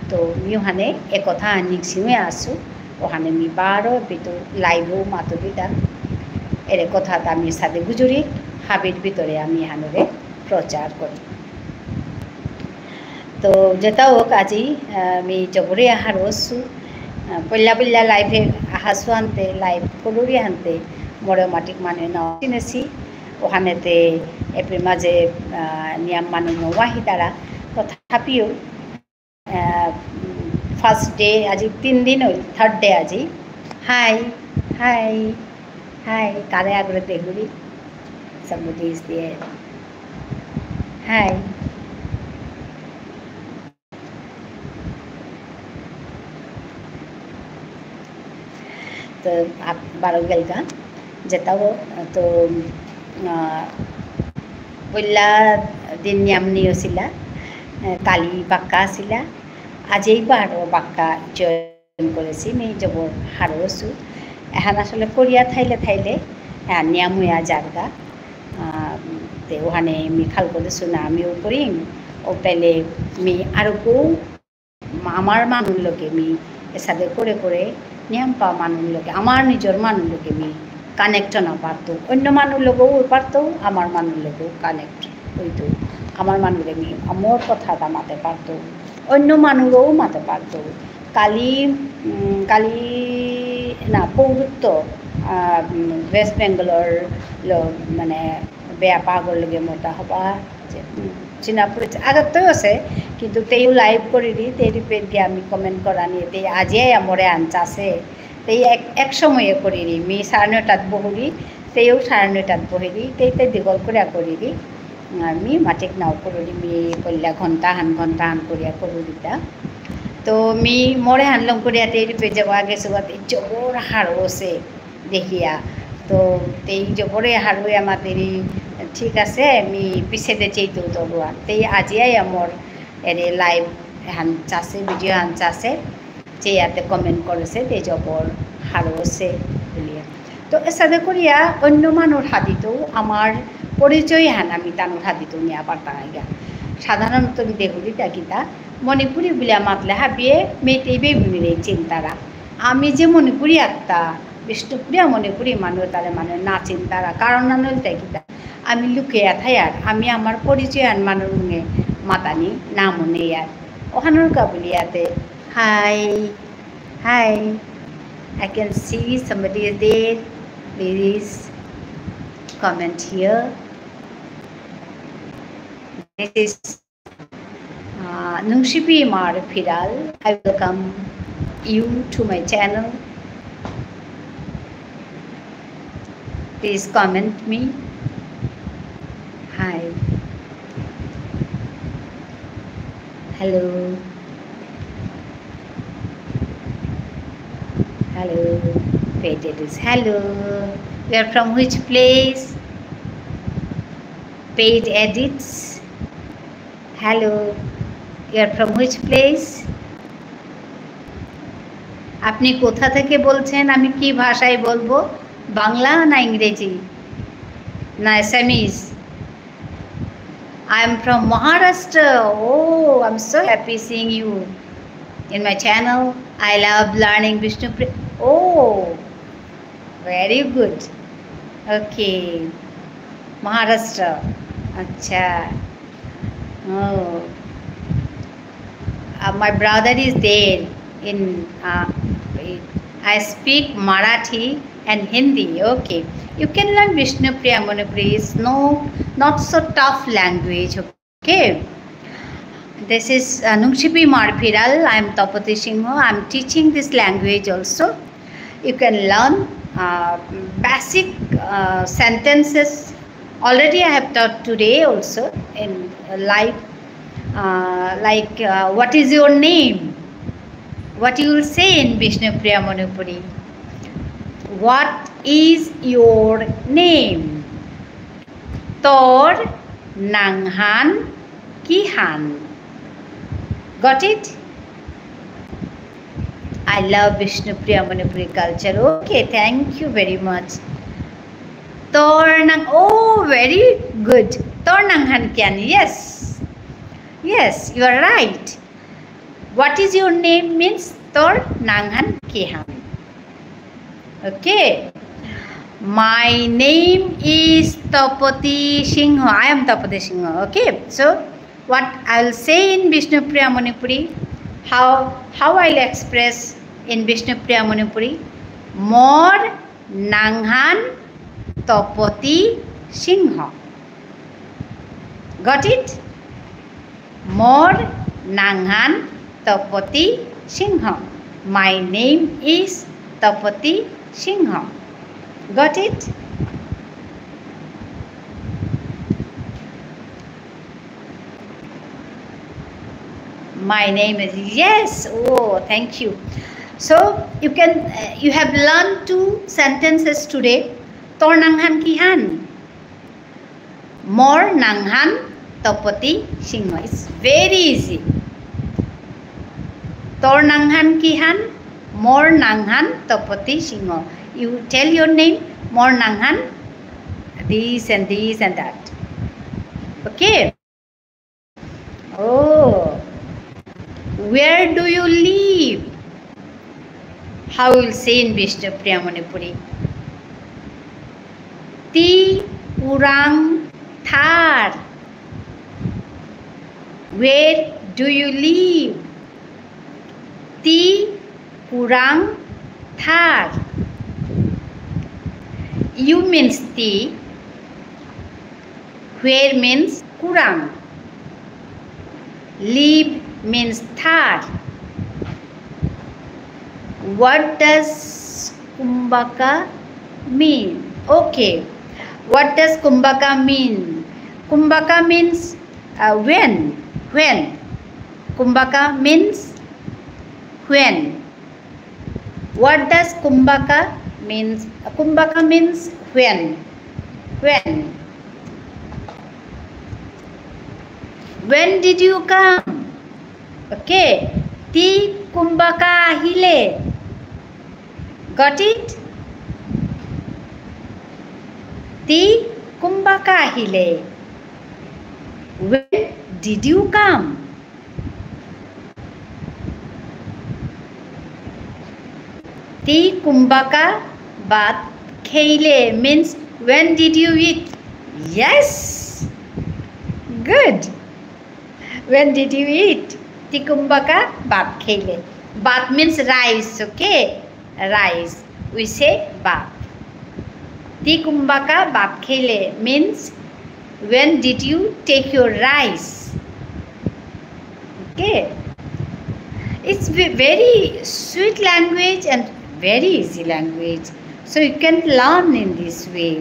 তো মি ওহানে এ কথা নিংসিঙে আসু, ওহানে মি বারো বিতু live-ও মাতুরিতা। এরে কথা তা আমি সাদে গুজুরি, হাবির ভিতরে আমি এহানরে প্রচার করি। তো যেতা হোক আজি, আহ, মি জবরে আহার অসু, আহ, পল্লা পল্লা live-এ আহাসু আনতে, live করুরি আনতে, মোরে মাটিক মানে না চিনেছি, ওহানেতে এপ্রিল মাঝে, আহ, নিয়াম মানু নোয়াহি তারা, তথাপিও, আহ, উম, first day আজি তিন দিন হইল, third day আজি। Hi, hi, hi, কারে আগরে দেহুরি, somebody is there. Hi. তো আপ-, বারো গেলগা, যেতাও তো, আহ, পয়লা দিন নিয়াম নিয়সিলা, আহ, কালি বাক্কা আসিলা, আজেই বারো বাক্কা join করেছি, মি জবর হারৌ অসু। এহান আসলে করিয়া থাইলে থাইলে, আহ, নিয়াম হইয়া যারগা। আহ, তে ওহানে মি খাল করেছু না, আমিও করিম। ও তাইলে মি আরো কো আমার মানুর লগে মি এসাদে করে করে নিয়াম পা মানুর লগে, আমার নিজর মানুর লগে মি connect না পারতো। অন্য মানুর লগেও পারতো, আমার মানুর লগেও connect হইতো। আমার মানুরে মি আমার কথা তা মাতে পারতো, অন্য মানুরেও মাতে পারতো। কালি, উম, কালি না, পৌরুত্ত, আহ, উম, West Bengal-র লো-, মানে, বেয়া পাগল লগে মোটা হবা, যে, উম, চিনা পরিচয় আগত তো আছে, কিন্তু তেইও live করিরি, তেই রিপেট গিয়া আমি comment করানি, তেই আজিয়াই আমরে আনচাসে, তেই এক, এক সময়ে করিরি, মি সাড়ে নয়টাত বহুরি, তেইও সাড়ে নয়টাত বহিরি, তেই তেই দীঘল করে করিরি, আমি মাটিক নাও করুরি, মি কইলা ঘন্টা হান, ঘন্টা হান করিয়া করুরিতা। তো মি মোরে হান লং করিয়া তেই রিপেট যাওয়া গেছে, জবর হারৌ অসে। দেখিয়া। তো তেই জবরে হারুয়া মাতেরি, ঠিক আছে, মি পিছেদে চেইতু তরুয়া। তেই আজিয়াই আমার এরে live হান চাসে, video হান চাসে, চেয়াতে comment করেছে, তেই জবর হারৌ অসে বুলিয়া। তো এসাদে করিয়া অন্য মানুর হাদিতেও আমার পরিচয় হান আমি তানুর হাদিতেও নিয়া পারতাম আইগা। সাধারণত আমি দেহুরি তা কিতা, মণিপুরী বুলিয়া মাতলে হাবিয়ে মেইতেই বেগুনিরে চিনতারা। আমি যে মণিপুরী আত্মা, বিষ্ণুপ্রিয়া মণিপুরী মানু তারে মানে না চিনতারা, কারণ না নইলতে কিতা। আমি লুকিয়া থাই আর আমি আমার পরিচয় আন মানুর মুঙে মাতানি না মনে আর। অহানর কা বুলিয়াতে। Hi. Hi. I can see somebody is there. Please comment here. This is, uh, Nungshipi Mar Phiral. I welcome you to my channel. Please comment me. Hi. Hello. Hello. Paid edits. Hello. You are from which place? Paid edits. Hello. You are from which place? আপনি কোথা থেকে বলছেন? আমি কি ভাষায় বলবো? বাংলা না ইংরেজি? না Assamese? I am from Maharashtra. Oh, I'm so happy seeing you in my channel. I love learning Bishnupriya. Oh, very good. Okay. Maharashtra. আচ্ছা। Oh. Uh, my brother is there in, uh, I speak Marathi and Hindi. Okay. You can learn Bishnupriya Manipuri. It's no, not so tough language. Okay. This is, uh, Nungshipi Mar Phiral. I am Tapati Singha. I am teaching this language also. You can learn, uh, basic, uh, sentences. Already I have taught today also in, uh, live. Uh, like, uh, what is your name? What you will say in Bishnupriya Manipuri? What is your name? তোর নাঙহান কিহান? Got it? I love Bishnupriya Manipuri culture. Okay, thank you very much. তোর নাঙ, oh, very good. তোর নাঙহান কিহান? Yes. Yes, you are right. What is your name means তোর নাঙহান কিহান? Okay. My name is Tapati Singha. I am Tapati Singha. Okay. So, what I will say in Bishnupriya Manipuri, how, how I will express in Bishnupriya Manipuri? মোর নাঙহান তপতি সিংহ। Got it? মোর নাঙহান তপতি সিংহ। My name is Tapati Singh. Got it? My name is, yes, oh, thank you. So, you can, uh, you have learned two sentences today. তোর নাঙহান কিহান? মোর নাঙহান তপতি সিংহ। It's very easy. তোর নাঙহান কিহান? মোর নাঙহান তপতি সিংহ। You tell your name, মোর নাঙহান, this and this and that. Okay? Oh. Where do you live? How will say in Bishnupriya Manipuri? তি কুরাং থার? Where do you live? তি কুরাং থার? You means তি, where means কুরাং, live means Thar. What does কুম্বাকা mean? Okay. What does কুম্বাকা mean? কুম্বাকা means, uh, when. When. কুম্বাকা means when. What does কুম্বাকা means? Kumbhaka means when. When? When did you come? Okay. তি কুম্বাকা আহিলে? Got it? তি কুম্বাকা আহিলে? When did you come? তি কুম্বাকা ভাত খেইলে means when did you eat? Yes. Good. When did you eat? তি কুম্বাকা ভাত খেইলে। ভাত means rice, okay? Rice. We say ভাত। তি কুম্বাকা ভাত খেইলে means when did you take your rice? Okay. It's ve-, very sweet language and very easy language. So you can learn in this way.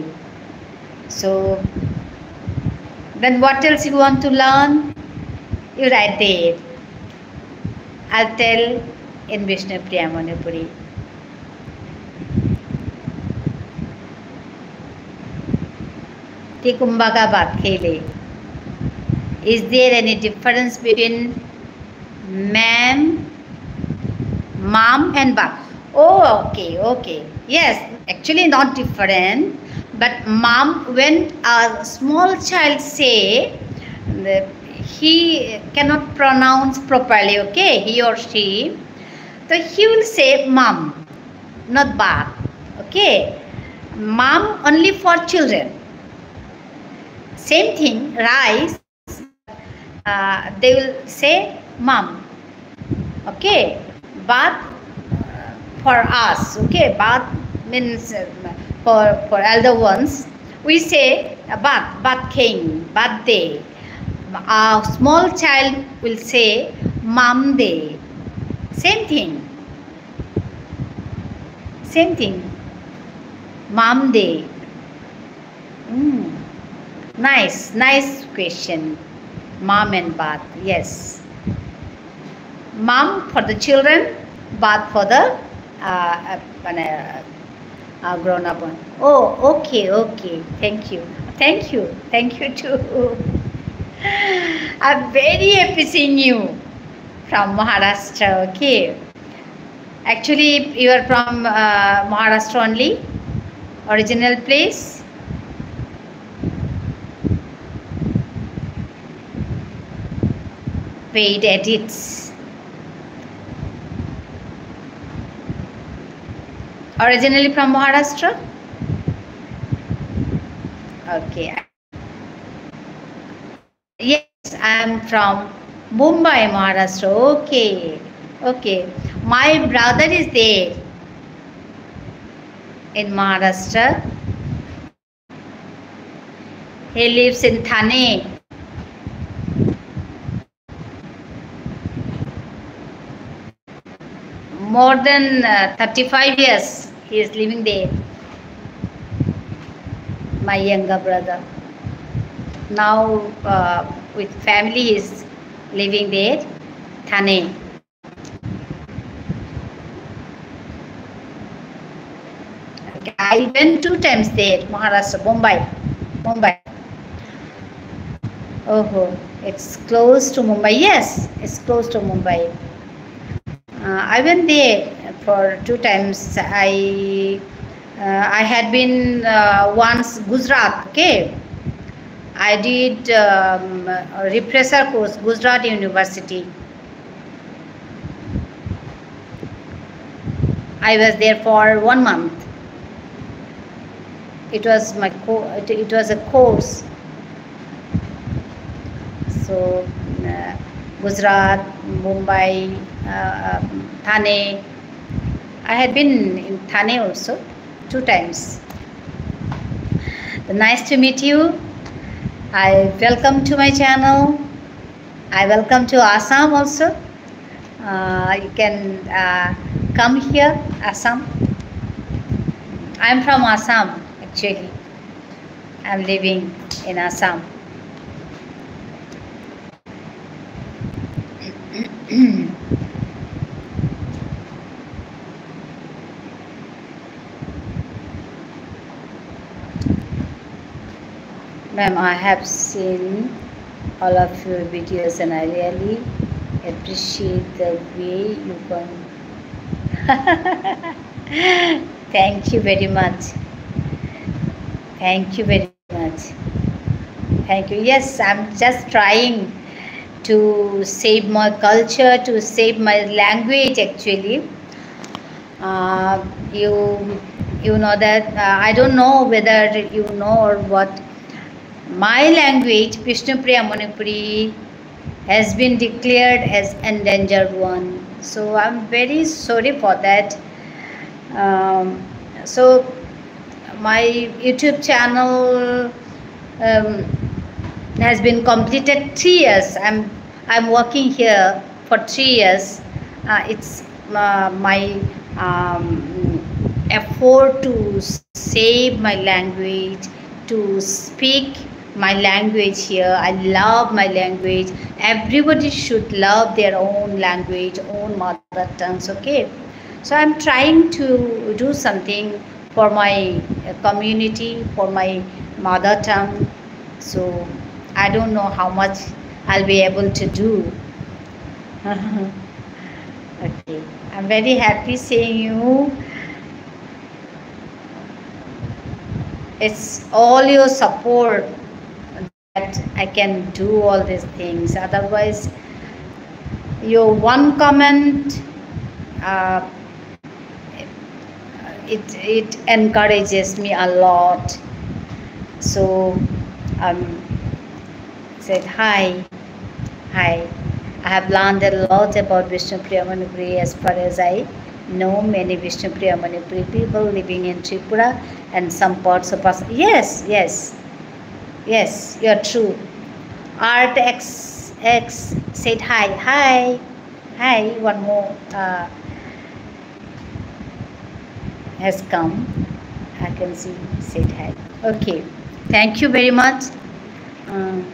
So then what else you want to learn? You write there. I'll tell in Bishnupriya Manipuri. তি কুম্বাকা ভাত খেইলে। Is there any difference between ma'am, mom and ভাত? Oh, okay, okay. Yes, actually not different. But mom, when a small child say, the, he cannot pronounce properly, okay, he or she, so he will say mom, not ভাত, okay? Mom only for children. Same thing, rice, uh, they will say mom. Okay, ভাত, uh, for us, okay, ভাত means, uh, for, for elder ones, we say, uh, ভাত, ভাত খেইং, ভাত দে. A small child will say mom they. Same thing. Same thing. Mom they. Mm. Nice, nice question. Mom and ভাত, yes. Mom for the children, ভাত for the, uh, uh, মানে, uh, grown up one. Oh, okay, okay. Thank you. Thank you. Thank you too. I'm very happy seeing you from Maharashtra, okay? Actually, you are from, uh, Maharashtra only, original place? Paid edits. Originally from Maharashtra? Okay. Yes, I am from Mumbai, Maharashtra. Okay, okay. My brother is there in Maharashtra. He lives in Thane. More than, uh, thirty-five years he is living there. My younger brother. Now, uh, with family he is living there, Thane. Okay, I went two times there, Maharashtra, Mumbai. Mumbai. Oh, it's close to Mumbai. Yes, it's close to Mumbai. Uh, I went there for two times. I, uh, I had been, uh, once Gujarat, okay? I did, um, a refresher course, Gujarat University. I was there for one month. It was my co-, it, it was a course. So, uh, Gujarat, Mumbai, uh, Thane. I had been in Thane also two times. Nice to meet you. I welcome to my channel. I welcome to Assam also. Uh, you can, uh, come here, Assam. I'm from Assam, actually. I'm living in Assam. Ma'am, I have seen all of your videos and I really appreciate the way you can. Thank you very much. Thank you very much. Thank you. Yes, I'm just trying to save my culture, to save my language actually. Uh, you, you know that, uh, I don't know whether you know or what. My language, Bishnupriya Manipuri, has been declared as endangered one. So I'm very sorry for that. Um, so my YouTube channel, um, has been completed three years. I'm, I'm working here for three years. Uh, it's, uh, my, um, effort to save my language, to speak my language here. I love my language. Everybody should love their own language, own mother tongues, okay? So I'm trying to do something for my, uh, community, for my mother tongue. So I don't know how much I'll be able to do. Okay, I'm very happy seeing you. It's all your support that I can do all these things. Otherwise, your one comment, uh, it, it encourages me a lot. So, um, said, "Hi, hi. I have learned a lot about Vishnupriya Manipuri. As far as I know, many Vishnupriya Manipuri people living in Tripura and some parts of us." Yes, yes, yes, you're true. Art X X said, "Hi, hi, hi." One more, uh, has come. I can see, said hi. Okay. Thank you very much. Um,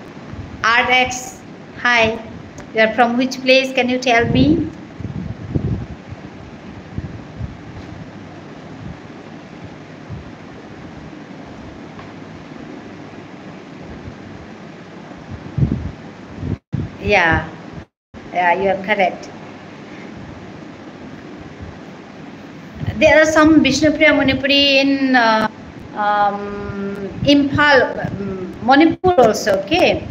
R X, hi. You are from which place? Can you tell me? Yeah. Yeah, you are correct. There are some Vishnupriya Manipuri in, uh, um, Imphal, um, Manipur also, okay?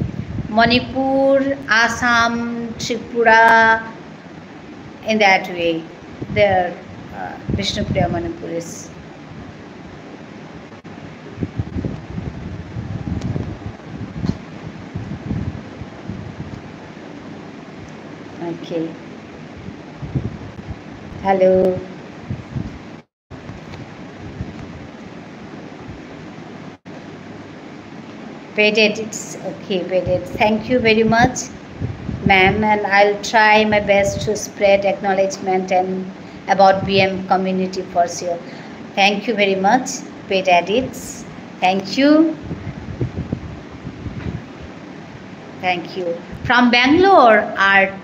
Manipur, Assam, Tripura, in that way. There are, uh, Vishnupriya Manipuris. Okay. Hello. Paid edits. Okay, paid edits. Thank you very much, ma'am, and I'll try my best to spread acknowledgement and about B M community for sure. Thank you very much, paid edits. Thank you. Thank you. From Bangalore, Art,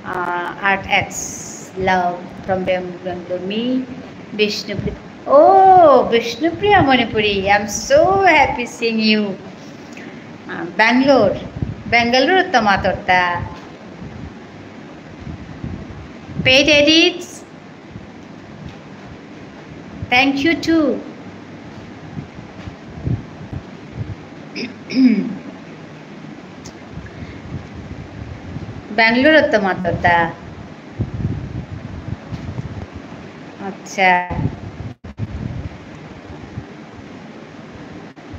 uh, Art X Love from Bang-, Bangalore. Me, Bishnupriya. Oh, Bishnupriya Manipuri. I'm so happy seeing you. Uh, Bangalore. Bangalore to মাতরতা. Paid edits. Thank you too. ব্যাঙ্গালোরত মাতরতা। আচ্ছা।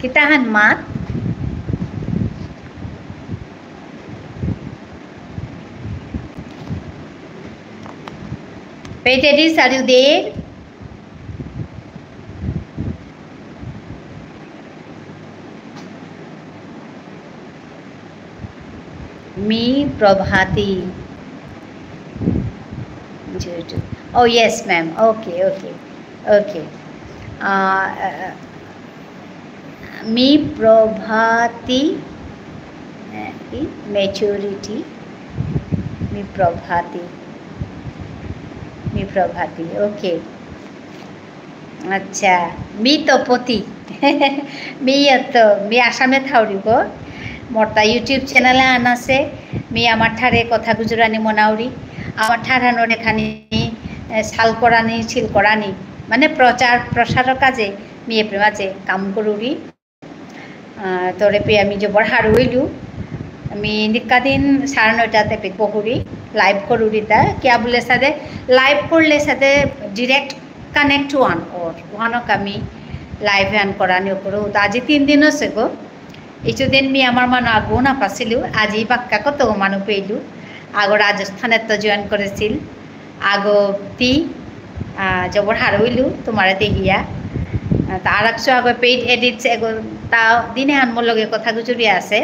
কিতাহান মাত? Paid edits, are you there? Me, Prabhati. Oh, yes, ma'am. Okay, okay, okay. Uh, uh, me, Prabhati, uh, maturity. Me, Prabhati. Me, Prabhati. Okay. আচ্ছা, মি তপতি। মি এত, মি আসামে থাউরি গো। মোরতা YouTube channel আন আছে। মি আমার ঠারে কথা গুজরানি মনাউরি। আমার ঠারহানর এখানি, এ, সাল করানি, সিল করানি। মানে প্রচার, প্রসারর কাজে মি এপরে মাঝে কাম করুরি। আহ, তোরে পেয়া মি জবর হারৌ ইলু। মি নিকা দিন সাড়ে নয়টাত এপেই বহুরি, live করুরিতা। কিয়া বুলে সাদে, live করলে সাদে direct connect অহান অর। অহানকা মি live আন করানি অকরু। তা আজি তিন দিন অসে গো। ইচুদিন মি আমার মানু আগো না পাসিলু, আজি বাক্কা কত মানু পেইলু। আগো রাজস্থানেত্ত join করেসিল। আগো তি, আহ, জবর হারৌইলু, তোমারে দেহিয়া। আহ, তা আরাকসু আগো paid edits এগো, তা দিনে হান মোর লগে কথা গুজুরি আসে।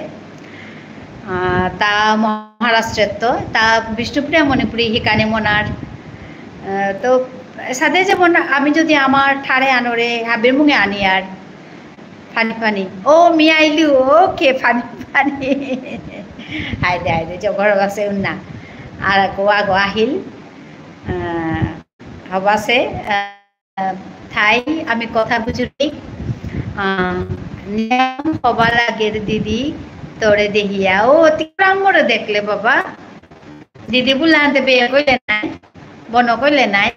আহ, তা মহারাষ্ট্রেত্ত, তা বিষ্ণুপ্রিয়া মণিপুরী হিকানি মনার। আহ, তো সাথে যেমন আমি যদি আমার ঠারে আনরে হাবির মুঙে আনি আর funny funny। ও, মি আইলু, okay, funny funny। হাই দে, হাই দে, জবর হবাসে উন্না। আর আগো, আগো আহিল। আহ, হবাসে, আহ, থাই, আমি কথা বুঝুরি। আহ, নিয়াম হবা লাগের দিদি, তোরে দেহিয়া। ও, তিরাং মোরে দেখলে বাবা। দিদি বুলাতে বিয়ে কইলে নাই, বন কইলে নাই।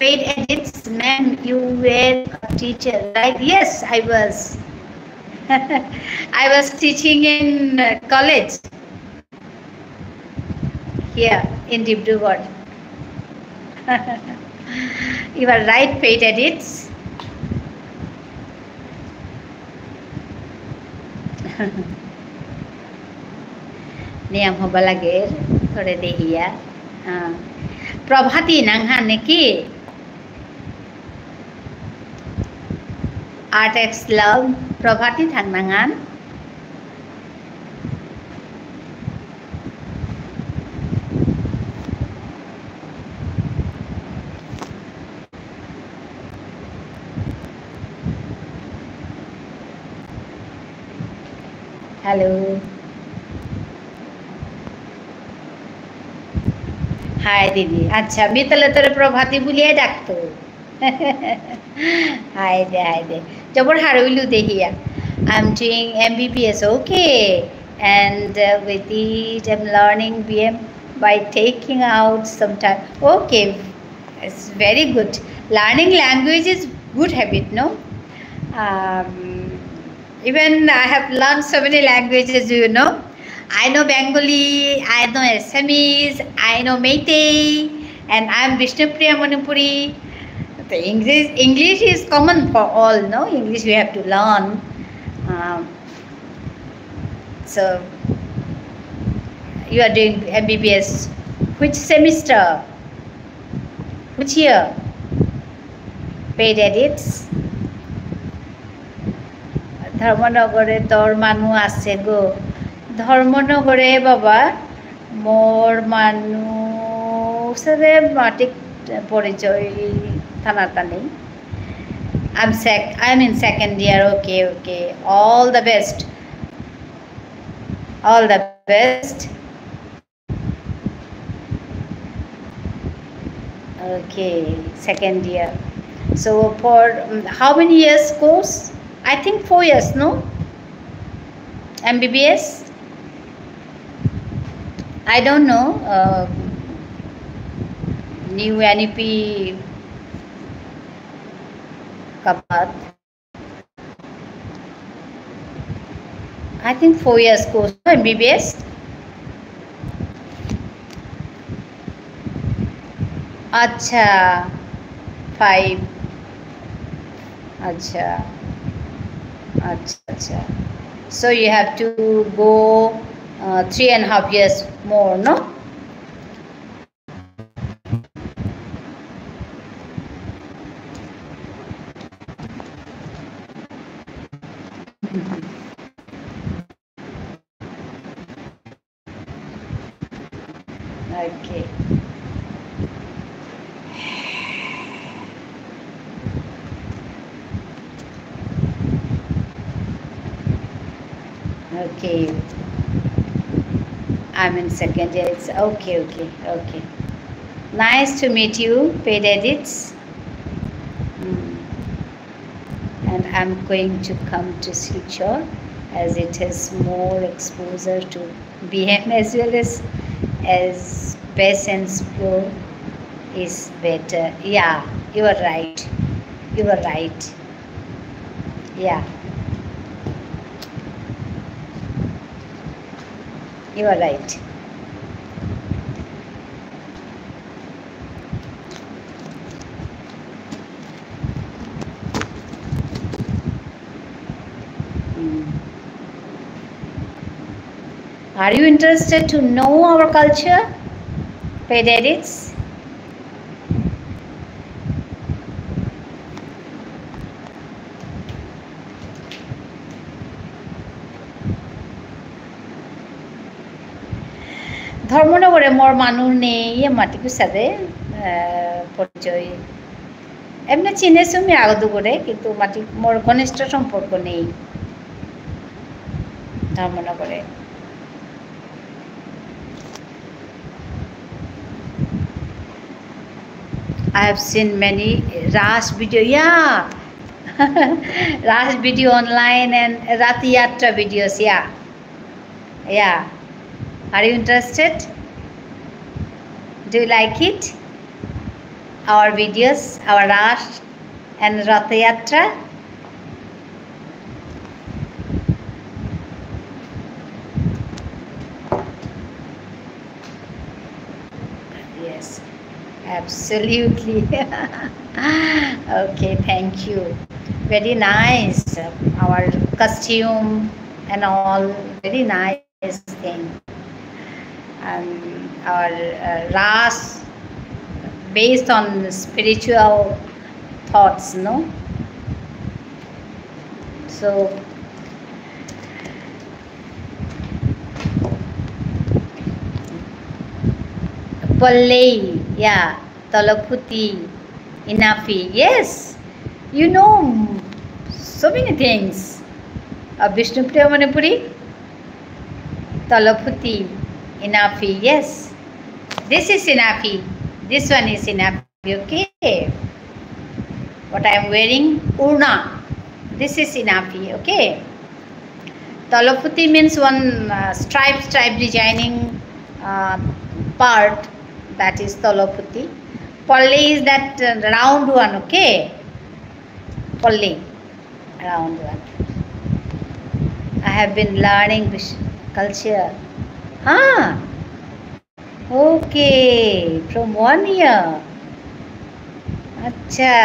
Paid edits, ma'am, you were a teacher, right? Yes, I was. I was teaching in, uh, college here in Dibrugarh. You are right, paid edits. নিয়াম হবা লাগের, তোরে দেহিয়া। হ্যাঁ। প্রভাতী নাঙহান নেকি? Art X Love, প্রভাতী থাং নাঙহান। Hello. হাই দিদি। আচ্ছা, মি তাহলে তোরে প্রভাতী বুলিয়া ডাকতো। হাই দে, হাই দে। জবর হারৌইলু Dihya. I'm doing M B B S, okay. And, uh, with it, I'm learning B M by taking out some time. Okay, it's very good. Learning language is good habit, no? Um, Even I have learned so many languages, you know. I know Bengali, I know Assamese, I know Meitei, and I'm Bishnupriya Manipuri. The English, English is common for all, no? English we have to learn. Um, so, you are doing M B B S. Which semester? Which year? Paid edits. ধর্মনগরে তোর মানু আছে গো। ধর্মনগরে বাবা, মোর মানু সাথে মাটিক পরিচয় থানাতা নেই। I'm sec-, I'm in second year. Okay, okay. All the best. All the best. Okay, second year. So for, um, how many years course? I think four years, no? M B B S? I don't know. Uh, new N E P ka baad. I think four years course, M B B S. আচ্ছা, five. আচ্ছা, আচ্ছা, আচ্ছা। So you have to go, uh, three and a half years more, no? Okay. Okay. I'm in second year. It's okay, okay, okay. Nice to meet you, Paid Edits. Mm. And I'm going to come to Silchar as it has more exposure to B M as well as, as best and flow is better. Yeah, you are right. You are right. Yeah. You are right. Mm. Are you interested to know our culture? Paid edits. ধর্মনগরে মোর মানু নেই, এ মাটি কুসাদে, আহ, পরিচয়। এমনি চিনেসু মি আগ দুগরে, কিন্তু মাটি মোর ঘনিষ্ঠ সম্পর্ক নেই ধর্মনগরে। I have seen many Ras video, yeah. Ras video online and Rath Yatra videos, yeah. Yeah. Are you interested? Do you like it? Our videos, our Ras and Rath Yatra? Yes, absolutely. Okay, thank you. Very nice. Our costume and all, very nice thing. And our, uh, Ras based on spiritual thoughts, no? So, Pollei, yeah, Tolofuti, Inafi, yes. You know so many things. Uh, Bishnupriya Manipuri, Tolofuti, Inafi, yes. This is Inafi. This one is Inafi, okay? What I am wearing, Urna. This is Inafi, okay? Tolofuti means one, uh, stripe, stripe designing, uh, part, that is Tolofuti. Pollei is that, uh, round one, okay? Pollei, round one. I have been learning this culture. Ah, okay, from one year. Acha,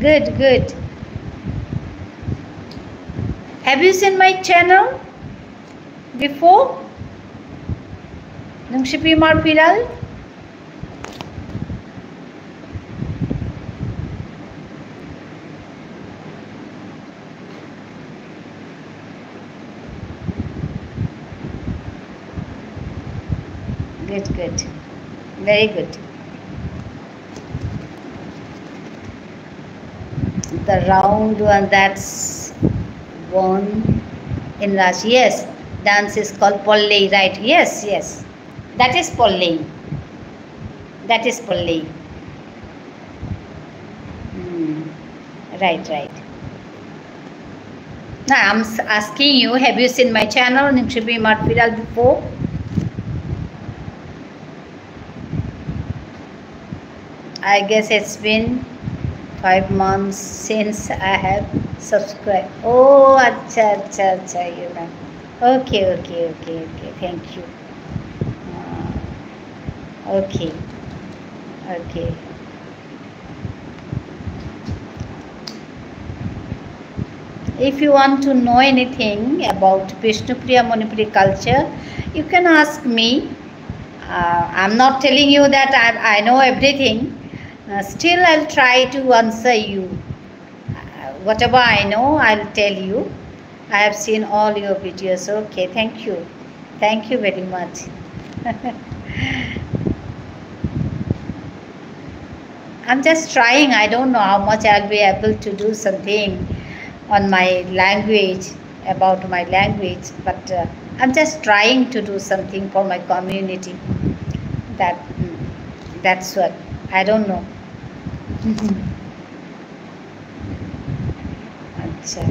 good, good. Have you seen my channel before? Nungshipi Marpiral? Good, good. Very good. The round one, that's one in Ras. Yes, dance is called Pollei, right? Yes, yes. That is Pollei. That is Pollei. Hmm. Right, right. Now, I'm s-, asking you, have you seen my channel, Nungshipi Marpiral, before? I guess it's been five months since I have subscribed. Oh, acha, acha, acha, you know. Okay, okay, okay, okay. Thank you. Uh, okay. Okay. If you want to know anything about Bishnupriya Manipuri culture, you can ask me. Uh, I'm not telling you that I, I know everything. Uh, still, I'll try to answer you. Uh, whatever I know, I'll tell you. I have seen all your videos. Okay, thank you. Thank you very much. I'm just trying. I don't know how much I'll be able to do something on my language, about my language, but, uh, I'm just trying to do something for my community. That, that's what. I don't know. আচ্ছা।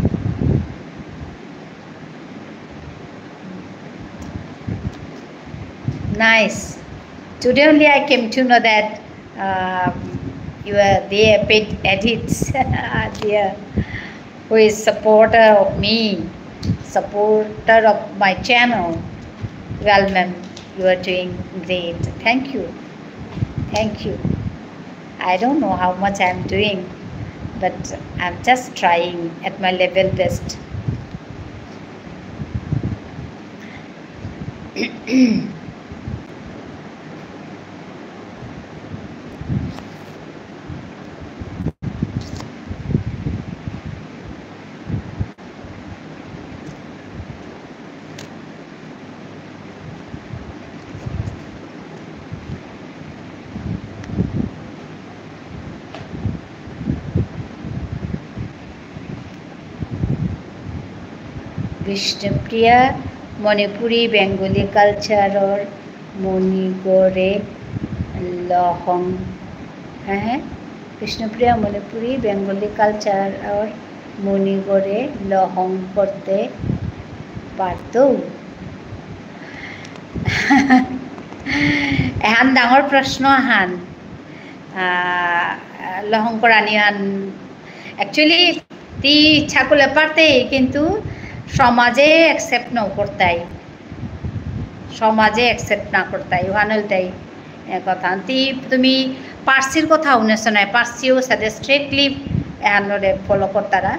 Nice. Today only I came to know that, um, you are there, paid edits are there. Who is supporter of me, supporter of my channel. Well, ma'am, you are doing great. Thank you. Thank you. I don't know how much I'm doing, but I'm just trying at my level best. Bishnupriya, Manipuri, Bengali culture-র মণিগরে লহং, হ্যাঁ, হ্যাঁ, Bishnupriya, Manipuri, Bengali culture-র মণিগরে লহং করতে পারতৌ? এহান ডাঙর প্রশ্ন আহান। আহ, লহং করানি আন, actually, তি ইচ্ছা করলে পারতেই, কিন্তু সমাজে accept না করতাই, সমাজে accept না করতাই, ওহান হলতাই, এ, কথা। তি, তুমি পার্সির কথা উনেছ নাই, পার্সিও সাথে strictly এহানরে follow করতারা,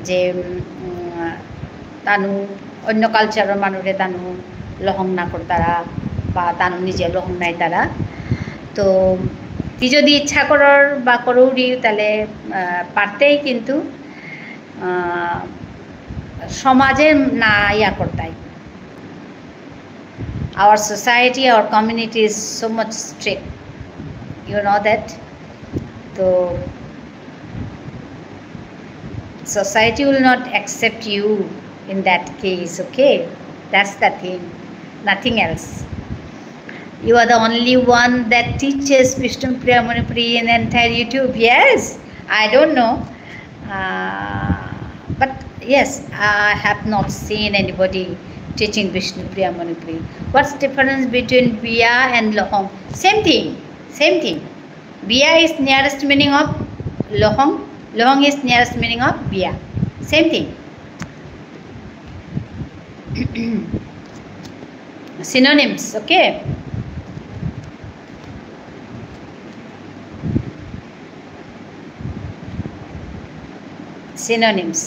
যে, উম, তানু অন্য culture-র মানুরে তানু লহং না করতারা বা তানু নিজে লহং নাইতারা। তো তি যদি ইচ্ছা করর বা করৌরি, তাহলে, আহ, পারতেই, কিন্তু, আহ, সমাজে না ইয়া করতাই। Our society, our community is so much strict. You know that? তো society will not accept you in that case, okay? That's the thing, nothing else. You are the only one that teaches Bishnupriya Manipuri in entire YouTube. Yes, I don't know. Uh, but yes, I have not seen anybody teaching Bishnupriya Manipuri. What's difference between Biya and Lohong? Same thing, same thing. Biya is nearest meaning of Lohong. Lohong is nearest meaning of Biya. Same thing. Synonyms, okay? Synonyms.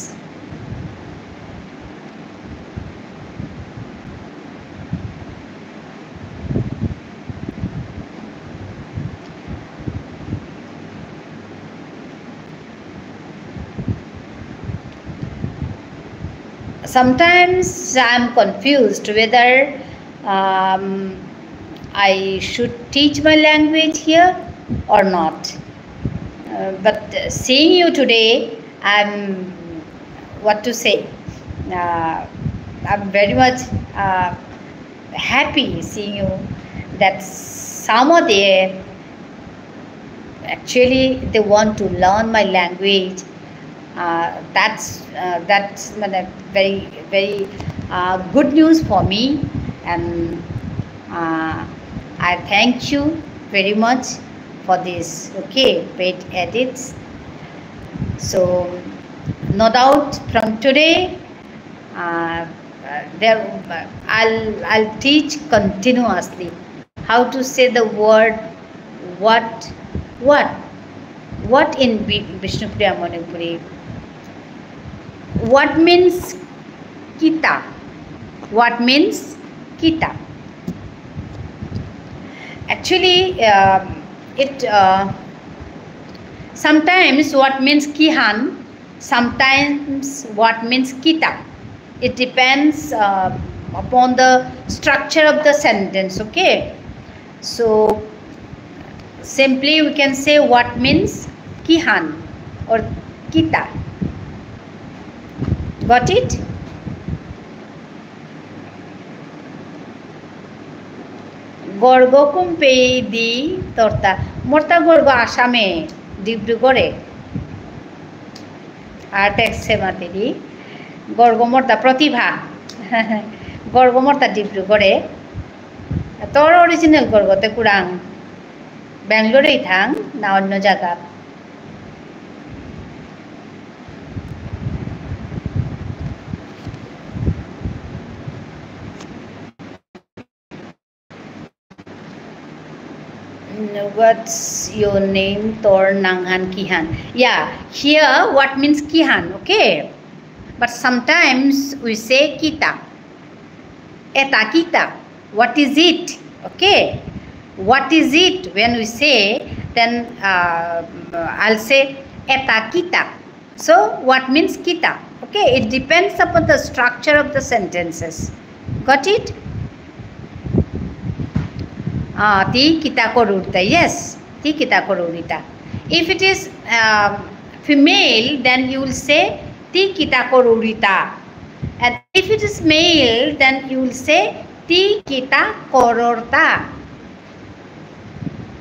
Sometimes I'm confused whether, um, I should teach my language here or not. Uh, but seeing you today, I'm, what to say, uh, I'm very much, uh, happy seeing you, that some of the, actually, they want to learn my language. Uh, that's, uh, that's মানে very, very, uh, good news for me, and, uh, I thank you very much for this, okay, paid edits. So, no doubt from today, uh, uh, there, uh, I'll, I'll teach continuously how to say the word what, what, what in Vi-, Vishnupriya Manipuri. What means kita? What means kita? Actually, um, it, uh, sometimes what means kihan, sometimes what means kita. It depends, uh, upon the structure of the sentence, okay? So, simply we can say what means kihan or kita. Got it? গরগ কুম্পেই দি তরতা। মোরতা গরগ আসামে, ডিব্রুগড়ে। আর টেক্সে মাতিরি। গরগ মোরতা প্রতিভা। গরগ মোরতা ডিব্রুগড়ে। তোর original গরগতে কুরাং? ব্যাঙ্গালোরেই থাং না অন্য জায়গা? What's your name? তোর নাঙহান কিহান? Yeah, here what means কিহান, okay? But sometimes we say kita. এতা কিতা? What is it? Okay. What is it? When we say, then, uh, I'll say, "Eta kita." So, what means kita? Okay, it depends upon the structure of the sentences. Got it? Ah, তি কিতা করুরিতা? Yes, তি কিতা করুরিতা? If it is, uh, female, then you will say, "তি কিতা করুরিতা?" And if it is male, then you will say, "তি কিতা কররতা?"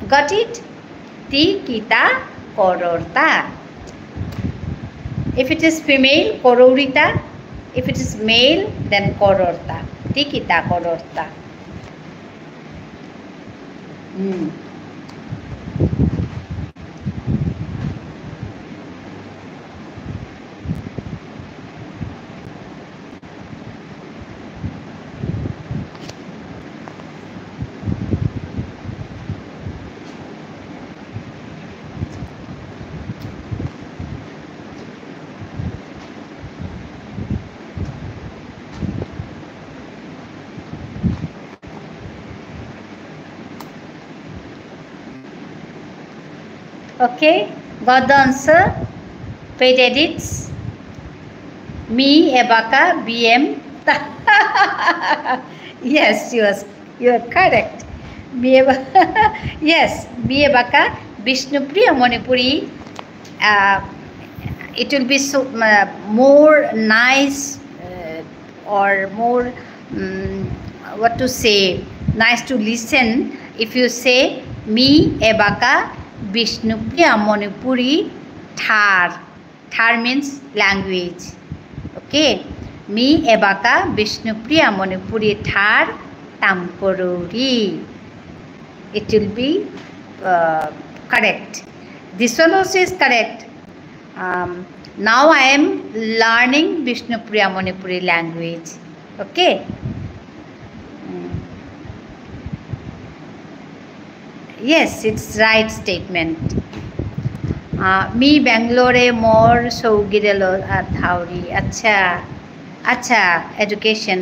Got it? তি কিতা কররতা? If it is female, করুরিতা. If it is male, then কররতা। তি কিতা কররতা? Hmm. Okay, got the answer? Paid edits. মি এবাকা বি এম। Yes, you are, you are correct. মি এবা-, yes, মি এবাকা Bishnupriya Manipuri, uh, it will be so, uh, more nice, uh, or more, mm, what to say, nice to listen if you say, "me এবাকা বিষ্ণুপ্রিয়া মণিপুরী ঠার।" ঠার means language. Okay? "মি এবাকা বিষ্ণুপ্রিয়া মণিপুরী ঠার তাম করুরি।" It will be, uh, correct. This one also is correct. Um, now I am learning Bishnupriya Manipuri language. Okay? Mm. Yes, it's right statement. Uh, me ব্যাঙ্গালোরে মোর সৌগিরে লো-, আ, থাউরি। আচ্ছা, আচ্ছা, education,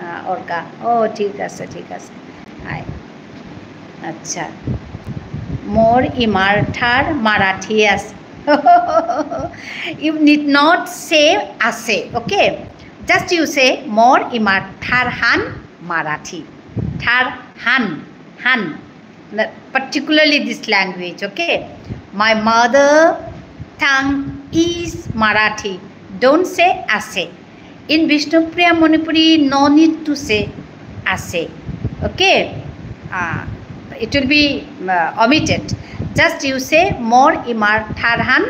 আ, অরকা। ও, ঠিক আছে, ঠিক আছে। আয়। আচ্ছা। মোর ইমার ঠার মারাঠি আছে। You need not say আছে, okay? Just you say, মোর ইমার ঠার হান মারাঠি। ঠার হান, হান। Particularly this language, okay? My mother tongue is Marathi. Don't say আছে। In Bishnupriya Manipuri, no need to say আছে। Okay? Uh, it will be, uh, omitted. Just you say, মোর ইমার ঠারহান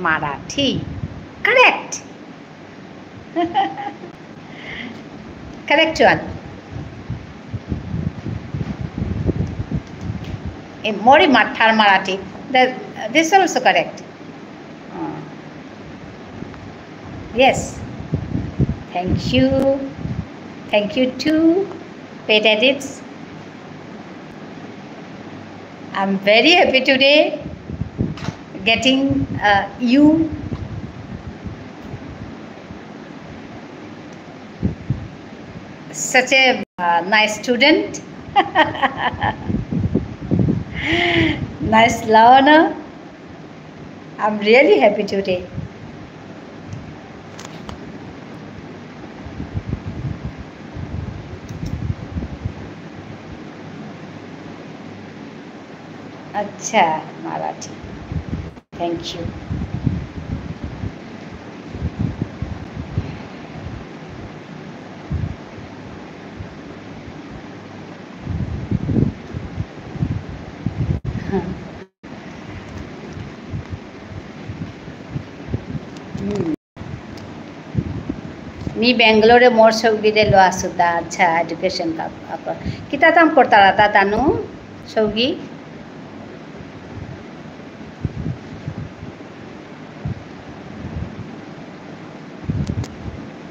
Marathi. Correct? Correct one. এ, মোর ইমার ঠার Marathi. The, this also correct. Uh, yes. Thank you. Thank you too. Paid edits. I'm very happy today getting, uh, you, such a, uh, nice student, nice learner. I'm really happy today. আচ্ছা, Marathi. Thank you. হুম। মি ব্যাঙ্গালোরে মোর সৌগিরে লো আসুতা, আচ্ছা, education কা-, কাপড়। কিতা কাম করতারাতা তানু, সৌগি?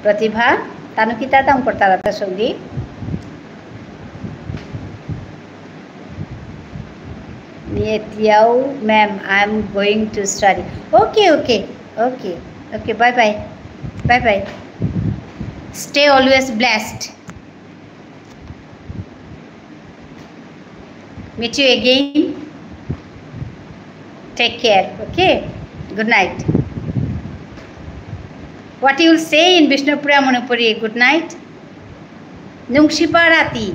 প্রতিভা, তানু কিতা কাম করতারাতা সৌগি? মি এতিয়াও, ma'am, I am going to study. Okay, okay, okay, okay, bye bye. Bye bye. Stay always blessed. Meet you again. Take care, okay? Good night. What you will say in Bishnupriya Manipuri? Good night. Nungshipa rati.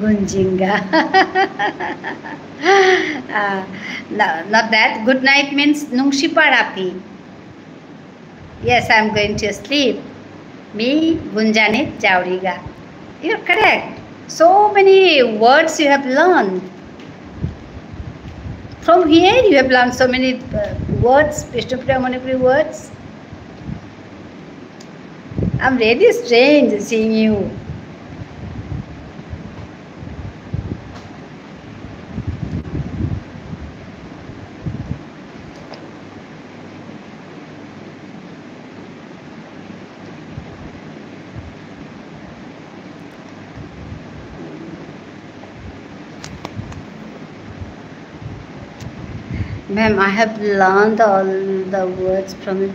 Gunjinga. Uh, no, not that. Good night means nungshipa rati. Yes, I'm going to sleep. Mi gunjanit jauriga. You're correct. So many words you have learned. From here you have learned so many uh, words, Bishnupriya Manipuri words. I'm really strange seeing you. Ma'am, I have learned all the words from it.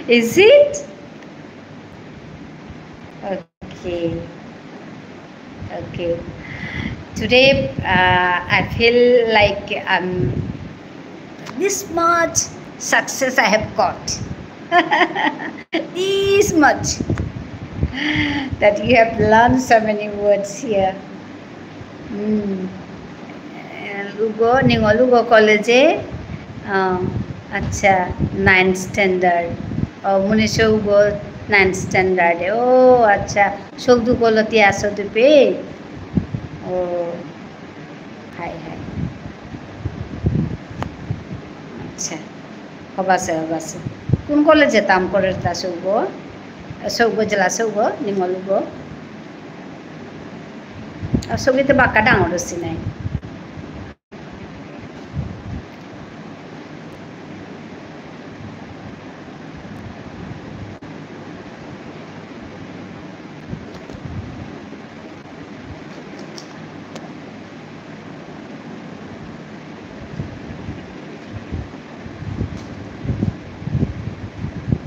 Is it? Okay. Okay. Today, uh, I feel like um, this much success I have got. This much. That you have learned so many words here. Mm. Lugo, ningo lugo college, uh, আচ্ছা, ninth standard. ও, মুনি সৌগ ninth standard এ। ও, আচ্ছা। সৌগ দুগলতি আসো দুপে? ও, high, high. আচ্ছা। হবাসে, হবাসে। কোন কলেজে তাম করে তা সৌগ? সৌগ জেলা সৌগ, নিঙলুগ। আর সৌগিতে বাক্কা ডাঙর হসি নাই।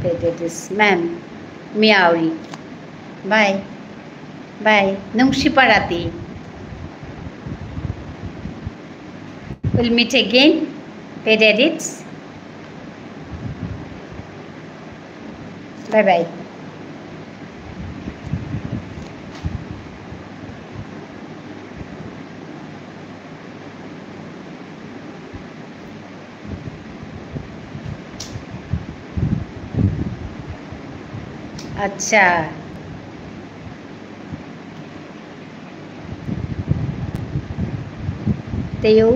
Pededis, ma'am, মি আউরি। Bye. Bye. Nungshipa rati. We'll meet again. Pededits. Bye bye. আচ্ছা। তেও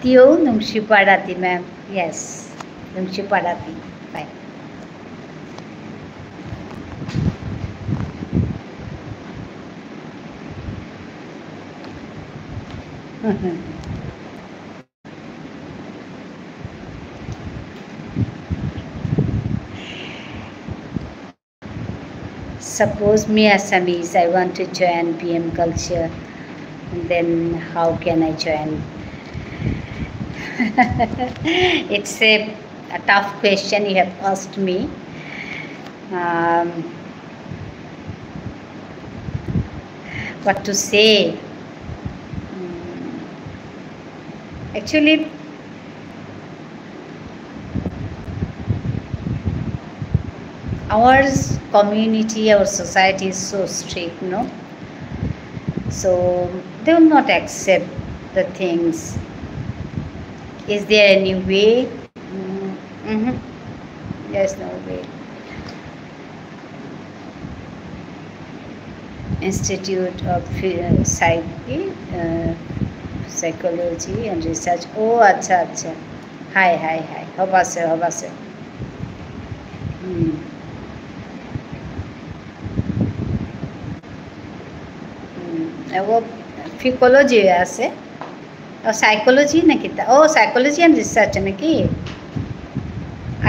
Tio Nungshipa Rati, ma'am. Yes, Nungshipa Rati. Bye. Suppose me Assamese, I want to join B M culture, then how can I join? It's a, a tough question you have asked me. Um, what to say? Mm, actually, our community, our society is so strict, no? So they will not accept the things. Is there any way? Mm, mm-hmm. There's no way. Institute of Phi-, uh, Psyche, uh, Psychology and Research. ও আচ্ছা, আচ্ছা। হাই, হাই, হাই। হবাসে, হবাসে। হুম। হুম, ও Phicology আছে। ও, Psychology নাকি তা? ও, Psychology and Research নাকি?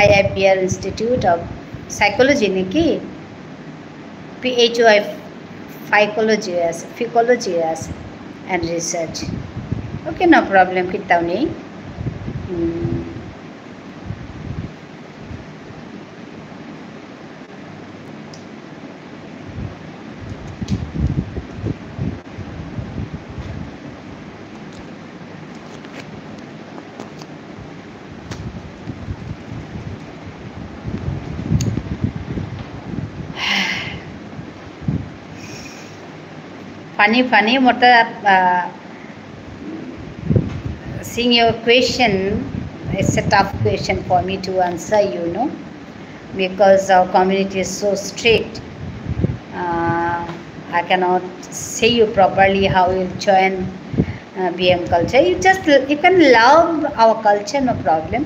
I I P R Institute of Psychology নাকি? P H Y Phycology আছে, phycology আছে, and research. Okay, no problem, কিতাও নেই। উম, Funny, funny, মোর তা, আহ, seeing your question, it's a tough question for me to answer, you know, because our community is so strict. Uh, I cannot say you properly how you'll join, uh, B M culture. You just, you can love our culture, no problem.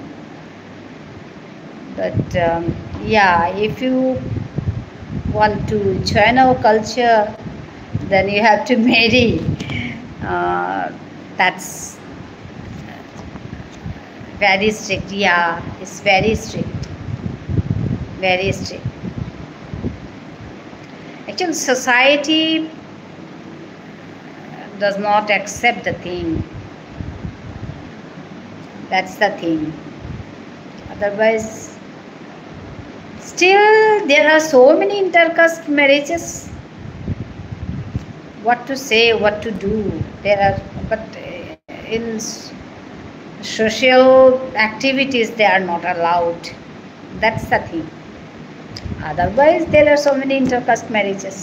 But, um, yeah, if you want to join our culture, then you have to marry. Uh, that's very strict. Yeah, it's very strict. Very strict. Actually, society does not accept the thing. That's the thing. Otherwise, still there are so many intercaste marriages. What to say, what to do? There are, but, uh, in s-, social activities, they are not allowed. That's the thing. Otherwise, there are so many intercaste marriages.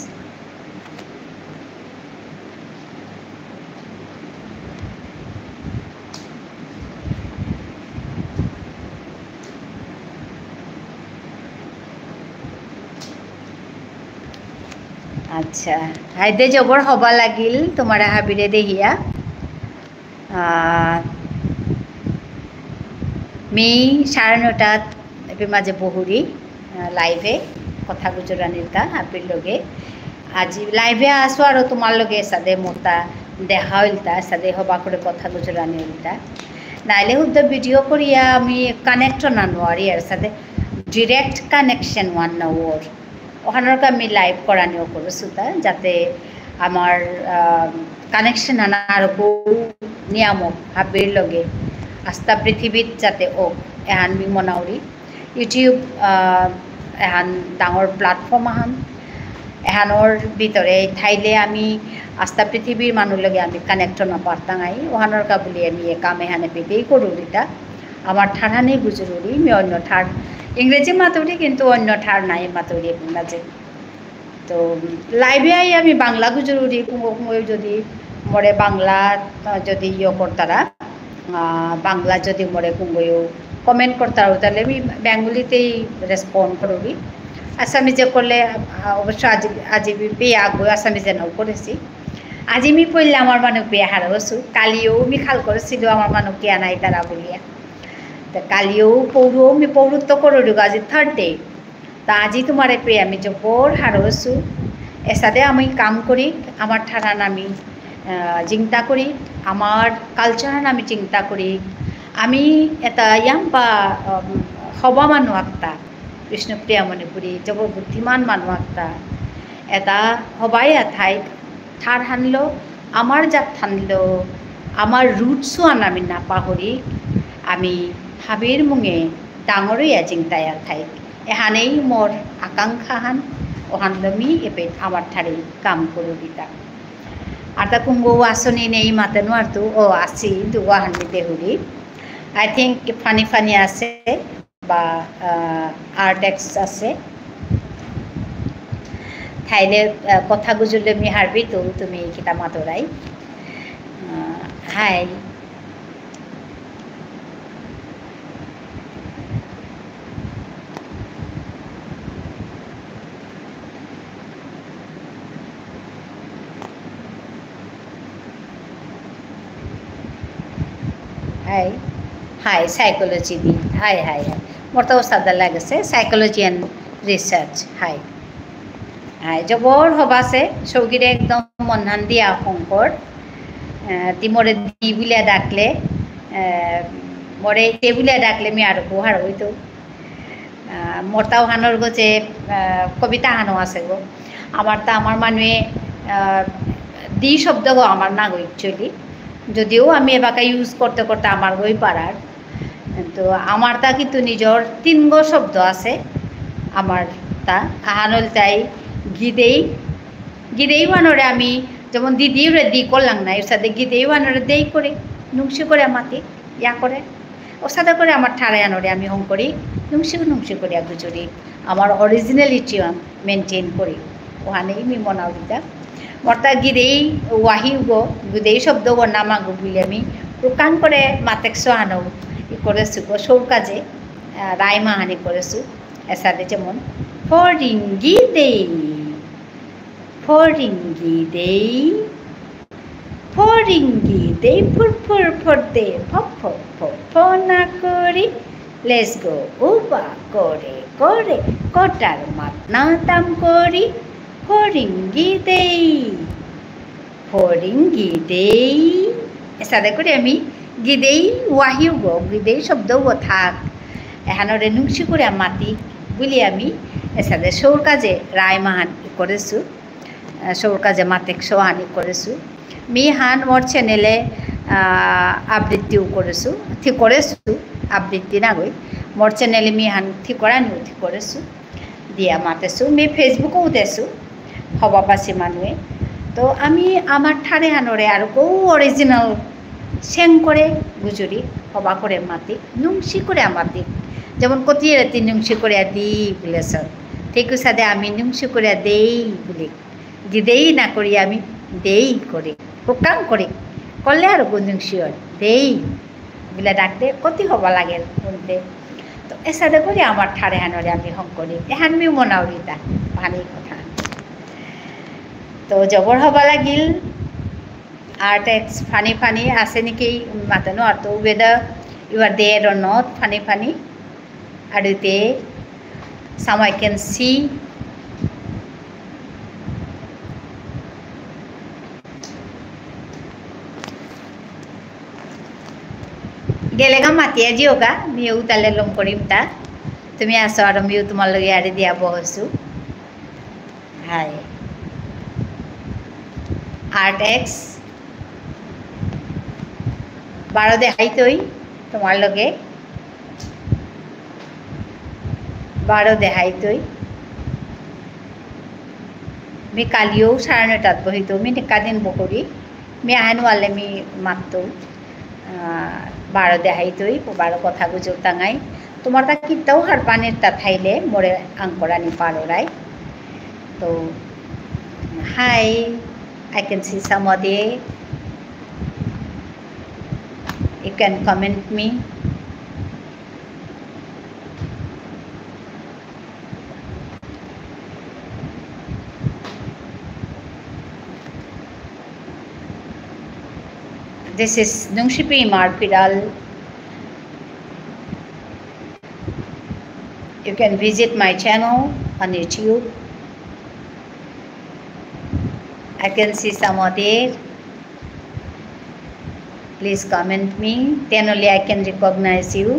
আচ্ছা, হাইদে জবর হবা লাগিল তোমার হাবিরে দেহিয়া। আহ, মি সাড়ে নটাত এপে মাঝে বহুরি, আহ, live-এ কথা গুজরানির তা হাবির লগে। আজি live-এ আসো আরো তোমার লগে এসাদে মোতা দেখা হইলতা, এসাদে হবা করে কথা গুজরানি হইলতা। নাইলে হুদ্দা video করিয়া আমি connect না নোয়ারি আর সাথে direct connection ওয়ান না ওর। ওহানর কা আমি live করানিও করসুতা, যাতে আমার, আহ, connection আনা আর কো নিয়ামক হাবির লগে আস্তা পৃথিবীত যাতে ওক, এহান মি মনাউরি। YouTube, আহ, এহান ডাঙর platform আহান। এহানর ভিতরে থাইলে আমি আস্তা পৃথিবীর মানু লগে আমি connect না পারতাঙাই। ওহানর কা বুলি আমি এ কাম এহানে পেতেই করুরিতা। আমার ঠারহানি গুজরুরি, মি অন্য ঠার, ইংরেজি মাতুরি, কিন্তু অন্য ঠার নাই মাতুরি মাঝে। তো live-এ আই আমি বাংলা গুজরুরি, কুঙগ কুঙগ যদি মোরে বাংলা, আহ, যদি ইয়ে করতারা, আহ, বাংলা যদি মোরে কুঙগ comment করতারা, তাহলে আমি বেঙ্গলিতেই respond করুরি। আসামিজে করলে, আহ, অবশ্য আজি, আজি পে আগ আসামিজে নাও করেসি। আজি মি পড়লে আমার মানু পে হারৌ অসু, কালিও মি খাল করেসিলু আমার মানু কে আনাই তারা বুলিয়া। তো কালিও পৌরু, মি পৌরুত্ব করুরি, আজি Thursday। তা আজি তোমারে পে আমি জবর হারৌ অসু। এসাদে আমি কাম করি, আমার ঠারহান আমি, আহ, চিন্তা করি, আমার culture হান আমি চিন্তা করি। আমি এতা ইয়াম্পা, উম, হবা মানু আকতা, বিষ্ণুপ্রিয়া মণিপুরী, জবর বুদ্ধিমান মানু আকতা। এতা হবাই আথাই ঠারহানলো, আমার জাতহানলো, আমার roots হান আমি না পাহরি, আমি হাবির মুঙে ডাঙরিয়া জিংতায়া থাই। এহানেই মোর আকাঙ্ক্ষাহান, ওহানলো মি এপে আমার ঠারে কাম করুরিতা। আর তা কুঙগ আসনি নেই মাতে নোয়ারতু, ও আসি, দুগো আহান মি দেহুরি। I think funny funny আছে। বা, আহ, art ex আছে। থাইলে, আহ, কথা গুজরলে মি হারবি তো তুমি কিতা মাতরাই। আহ, hi। Hi, hi, psychology দি। Hi, hi, hi। মোর তো সাদা লাগেসে, psychology and research। Hi। Hi, জবর হবাসে, সৌগিরে একদম মনহান দিয়া হংকর। আহ, তি মোরে দি বুলিয়া ডাকলে, আহ, মোরে তে বুলিয়া ডাকলে মি আর কো হার হইতো। আহ, মোর তা ওহানর গো যে, আহ, কবিতা হানো আছে গো। আমার তা আমার মানুয়ে আহ, দি শব্দগ আমার নাগই actually, যদিও আমি এবাকা use করতে করতে আমার গই পারার, তো আমার তা কিন্তু নিজর তিনগো শব্দ আছে। আমার তা আহানল তাই গিদেই, গিদেই ওয়ানরে আমি যেমন দিদি রে দি করলাম না, এর সাথে গিদেই ওয়ানরে দেই করে, নুংসি করে মাতি, ইয়া করে। ওসাদে করে আমার ঠারে আনরে আমি হং করি, নুংসি নুংসি করে গুজুরি, আমার originality maintain করি। ওহানেই মি মনাউরিতা। মর্তা গিদেই ওয়াহি উগো, গিদেই শব্দ গো নামা গো বুলে আমি রুকান করে মাতেক সোহানো ই করেসু গো, সৌর কাজে, আহ, রায় মাহানি করেসু। এসাদে যেমন, ফরিঙ্গি দেই, ফরিঙ্গি দেই, ফরিঙ্গি দেই ফুর ফুর ফর দে ফ ফ ফ ফ না করি। Let's go উবা করে করে কটার মাত না তাম করি। ফরিঙ্গি দেই, ফরিঙ্গি দেই। এসাদে করে আমি গিদেই ওয়াহিউগো, গিদেই শব্দগো থাক। এহানরে নুংসি করে মাতি বুলি আমি এসাদে সৌর কাজে রায় মাহান করেসু। আহ, সৌর কাজে মাতেক সোহানি করেসু। মি হান মোর channel-এ, আহ, আবৃত্তিও করেসু, থি করেসু, আবৃত্তি না গই। মোর channel-এ মি হান থি করানিও থি করেসু। দিয়া মাতেসু, মি Facebook-ও দেসু, হবাবাসী মানুয়ে। তো আমি আমার ঠারে হানরে আর কৌ original সেং করে গুজুরি, হবা করে মাতি, নুংসি করে মাতি। যেমন কতি এরাতি নুংসি করে দি বুলেসন। ঠিক সাদে আমি নুংসি করে দেই বুলি। দিদেই না করি আমি দেই করি। হুকাং করি। করলে আর গো নুংসি হয়। দেই। বুলে ডাক দে, কতি হবা লাগে শুনতে। তো এসাদে করি আমার ঠারে হানরে আমি হং করি। এহান মি মনাউরিতা। পানি কথা। তো জবর হবা লাগিল। Art X funny funny আছে নেকি? মাতানো আর তো whether you are there or not, funny funny. Are you there? Some I can see. গেলেগা মাতিয়া যিওগা, মিউ তালে লম করিম তা। তুমি আসো আর মিউ তোমার লগে আরে দিয়া বহসু। হাই। Art X। বারো দেহাইতই তোমার লগে। বারো দেহাইতই। মি কালিও সাড়ে নয়টাত বহিত, মি নিকাদিন বকরি। মি আহান ওয়ালে মি মাততো। আহ, বারো দেহাইতই, বারো কথা গুজর তাঙাই। তোমার তা কিতাও হারপানির তা থাইলে মোরে আঙকরানি পারো রাই। তো, hi, I can see some of the, you can comment me. This is Nungshipi Marpiral. You can visit my channel on YouTube. I can see some of there. Please comment me, then only I can recognize you.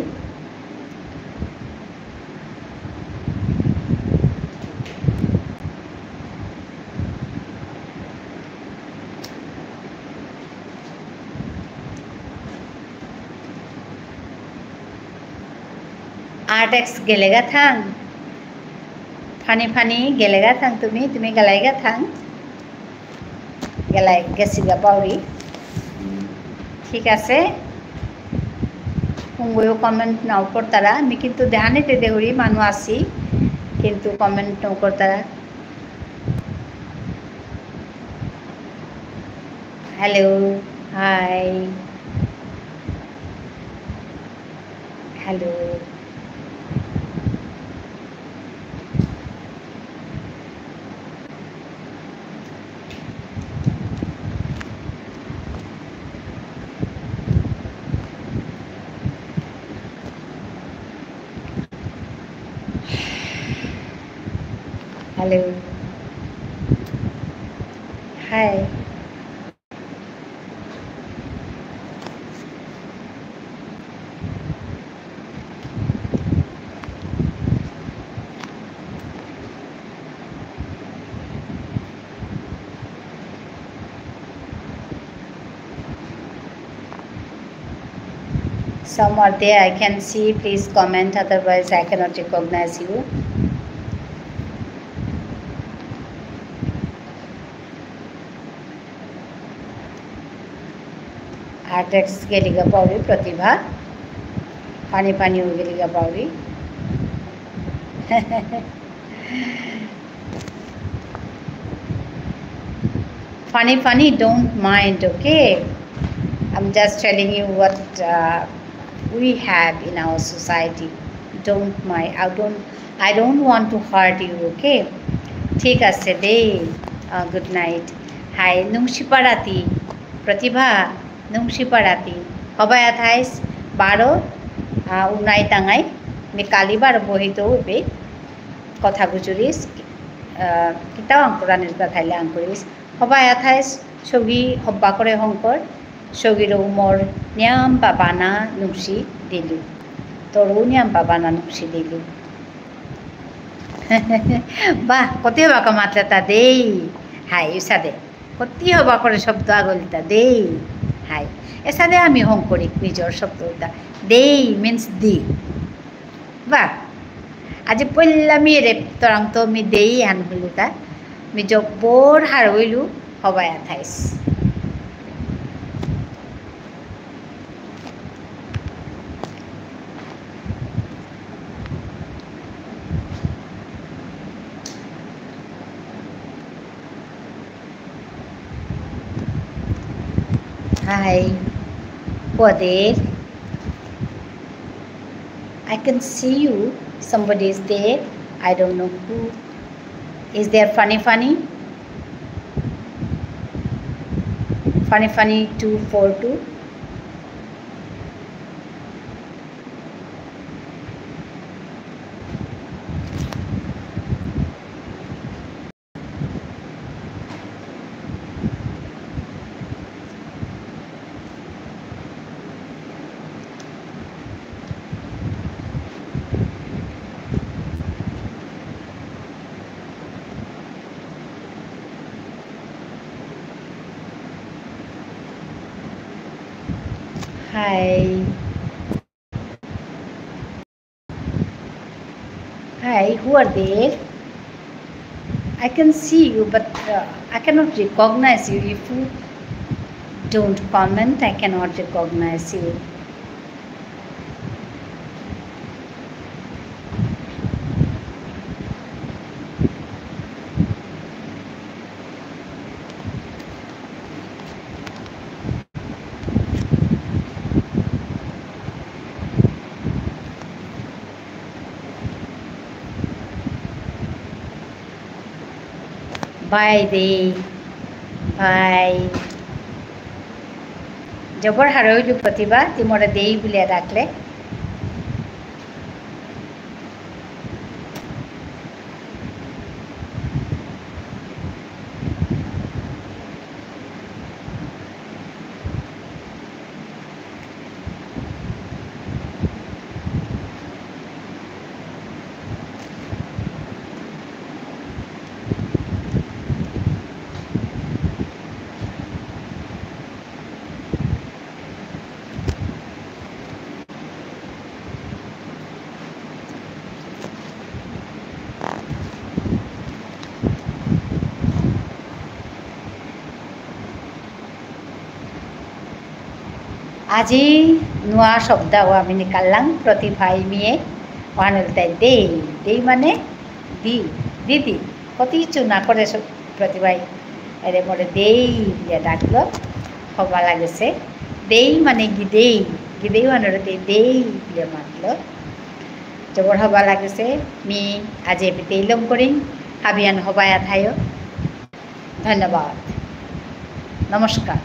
Art X গেলেগা থাং। Funny funny গেলেগা থাং তুমি, তুমি গেলাইগা থাং। গেলাই, গেছিগা পাউরি। ঠিক আছে। কুঙগয়ও comment নাও করতারা। আমি কিন্তু দেহানিতে দেহুরি মানু আসি। কিন্তু comment নাও করতারা। Hello, hi. Hello. Hello. Hi. Some are there, I can see, please comment, otherwise I cannot recognize you. Address গেলিগা পাউরি প্রতিভা, পানি পানি গেলিগা Pauri. Funny, funny, don't mind, okay? I'm just telling you what, uh, we have in our society. Don't mind. I don't, I don't want to hurt you, okay? ঠিক আছে দেই। Uh, good night. High, নুংশিপারাতি। প্রতিভা, নুংশিপারাতি। হবায়া থাইস, বারো, আহ, উনাই তাঙাই। মি কালি বারো বহিত উবে। কথা গুজুরিস, আহ, কিতাও আঙকুরানির তা থাইলে আঙকুরিস। হবায়া থাইস, সগি হব্বা করে হংকর, সগির উমর নিয়াম বাবানা নুংসি দিলু। তোরও নিয়াম বাবানা নুংসি দিলু। বাহ, কতি হবা কা মাতলে তা দেই। হাই, উসাদে। কতি হবা করে শব্দ আগলিতা দেই। হাই। এসাদে আমি হংকরিক নিজর শব্দ উতা। দেই means দি। বাহ। আজি পইলা মি রে তরাং তো মি দেই হান হুলুতা। মি জবর হারইলু হবায়া থাইস। Hi, who are there? I can see you. Somebody is there. I don't know who. Is there Funny Funny? Funny Funny two four two. Hi. Hi, who are there? I can see you, but, uh, I cannot recognize you. If you don't comment, I cannot recognize you. Bye দেই। Bye. জবর হারৌ ইলু প্রতিভা, তি মোরে দেই বুলিয়া ডাকলে। আজি নুয়া শব্দ আমি নিকাললাম, প্রতিভা ইমিয়ে, ওহান ইলতাই দেই, দেই মানে দি, দিদি, কতি চুনা করে স-, প্রতিভাই, এরে মোরে দেই বুলিয়া ডাকলো, হবা লাগেসে, দেই মানে গিদেই, গিদেই মানে দেই, দেই বুলিয়া মাতলো, জবর হবা লাগেসে, মি আজি এপিতেই লম করিং, হাবিয়ান হবায়া থায়ো। ধন্যবাদ। নমস্কার।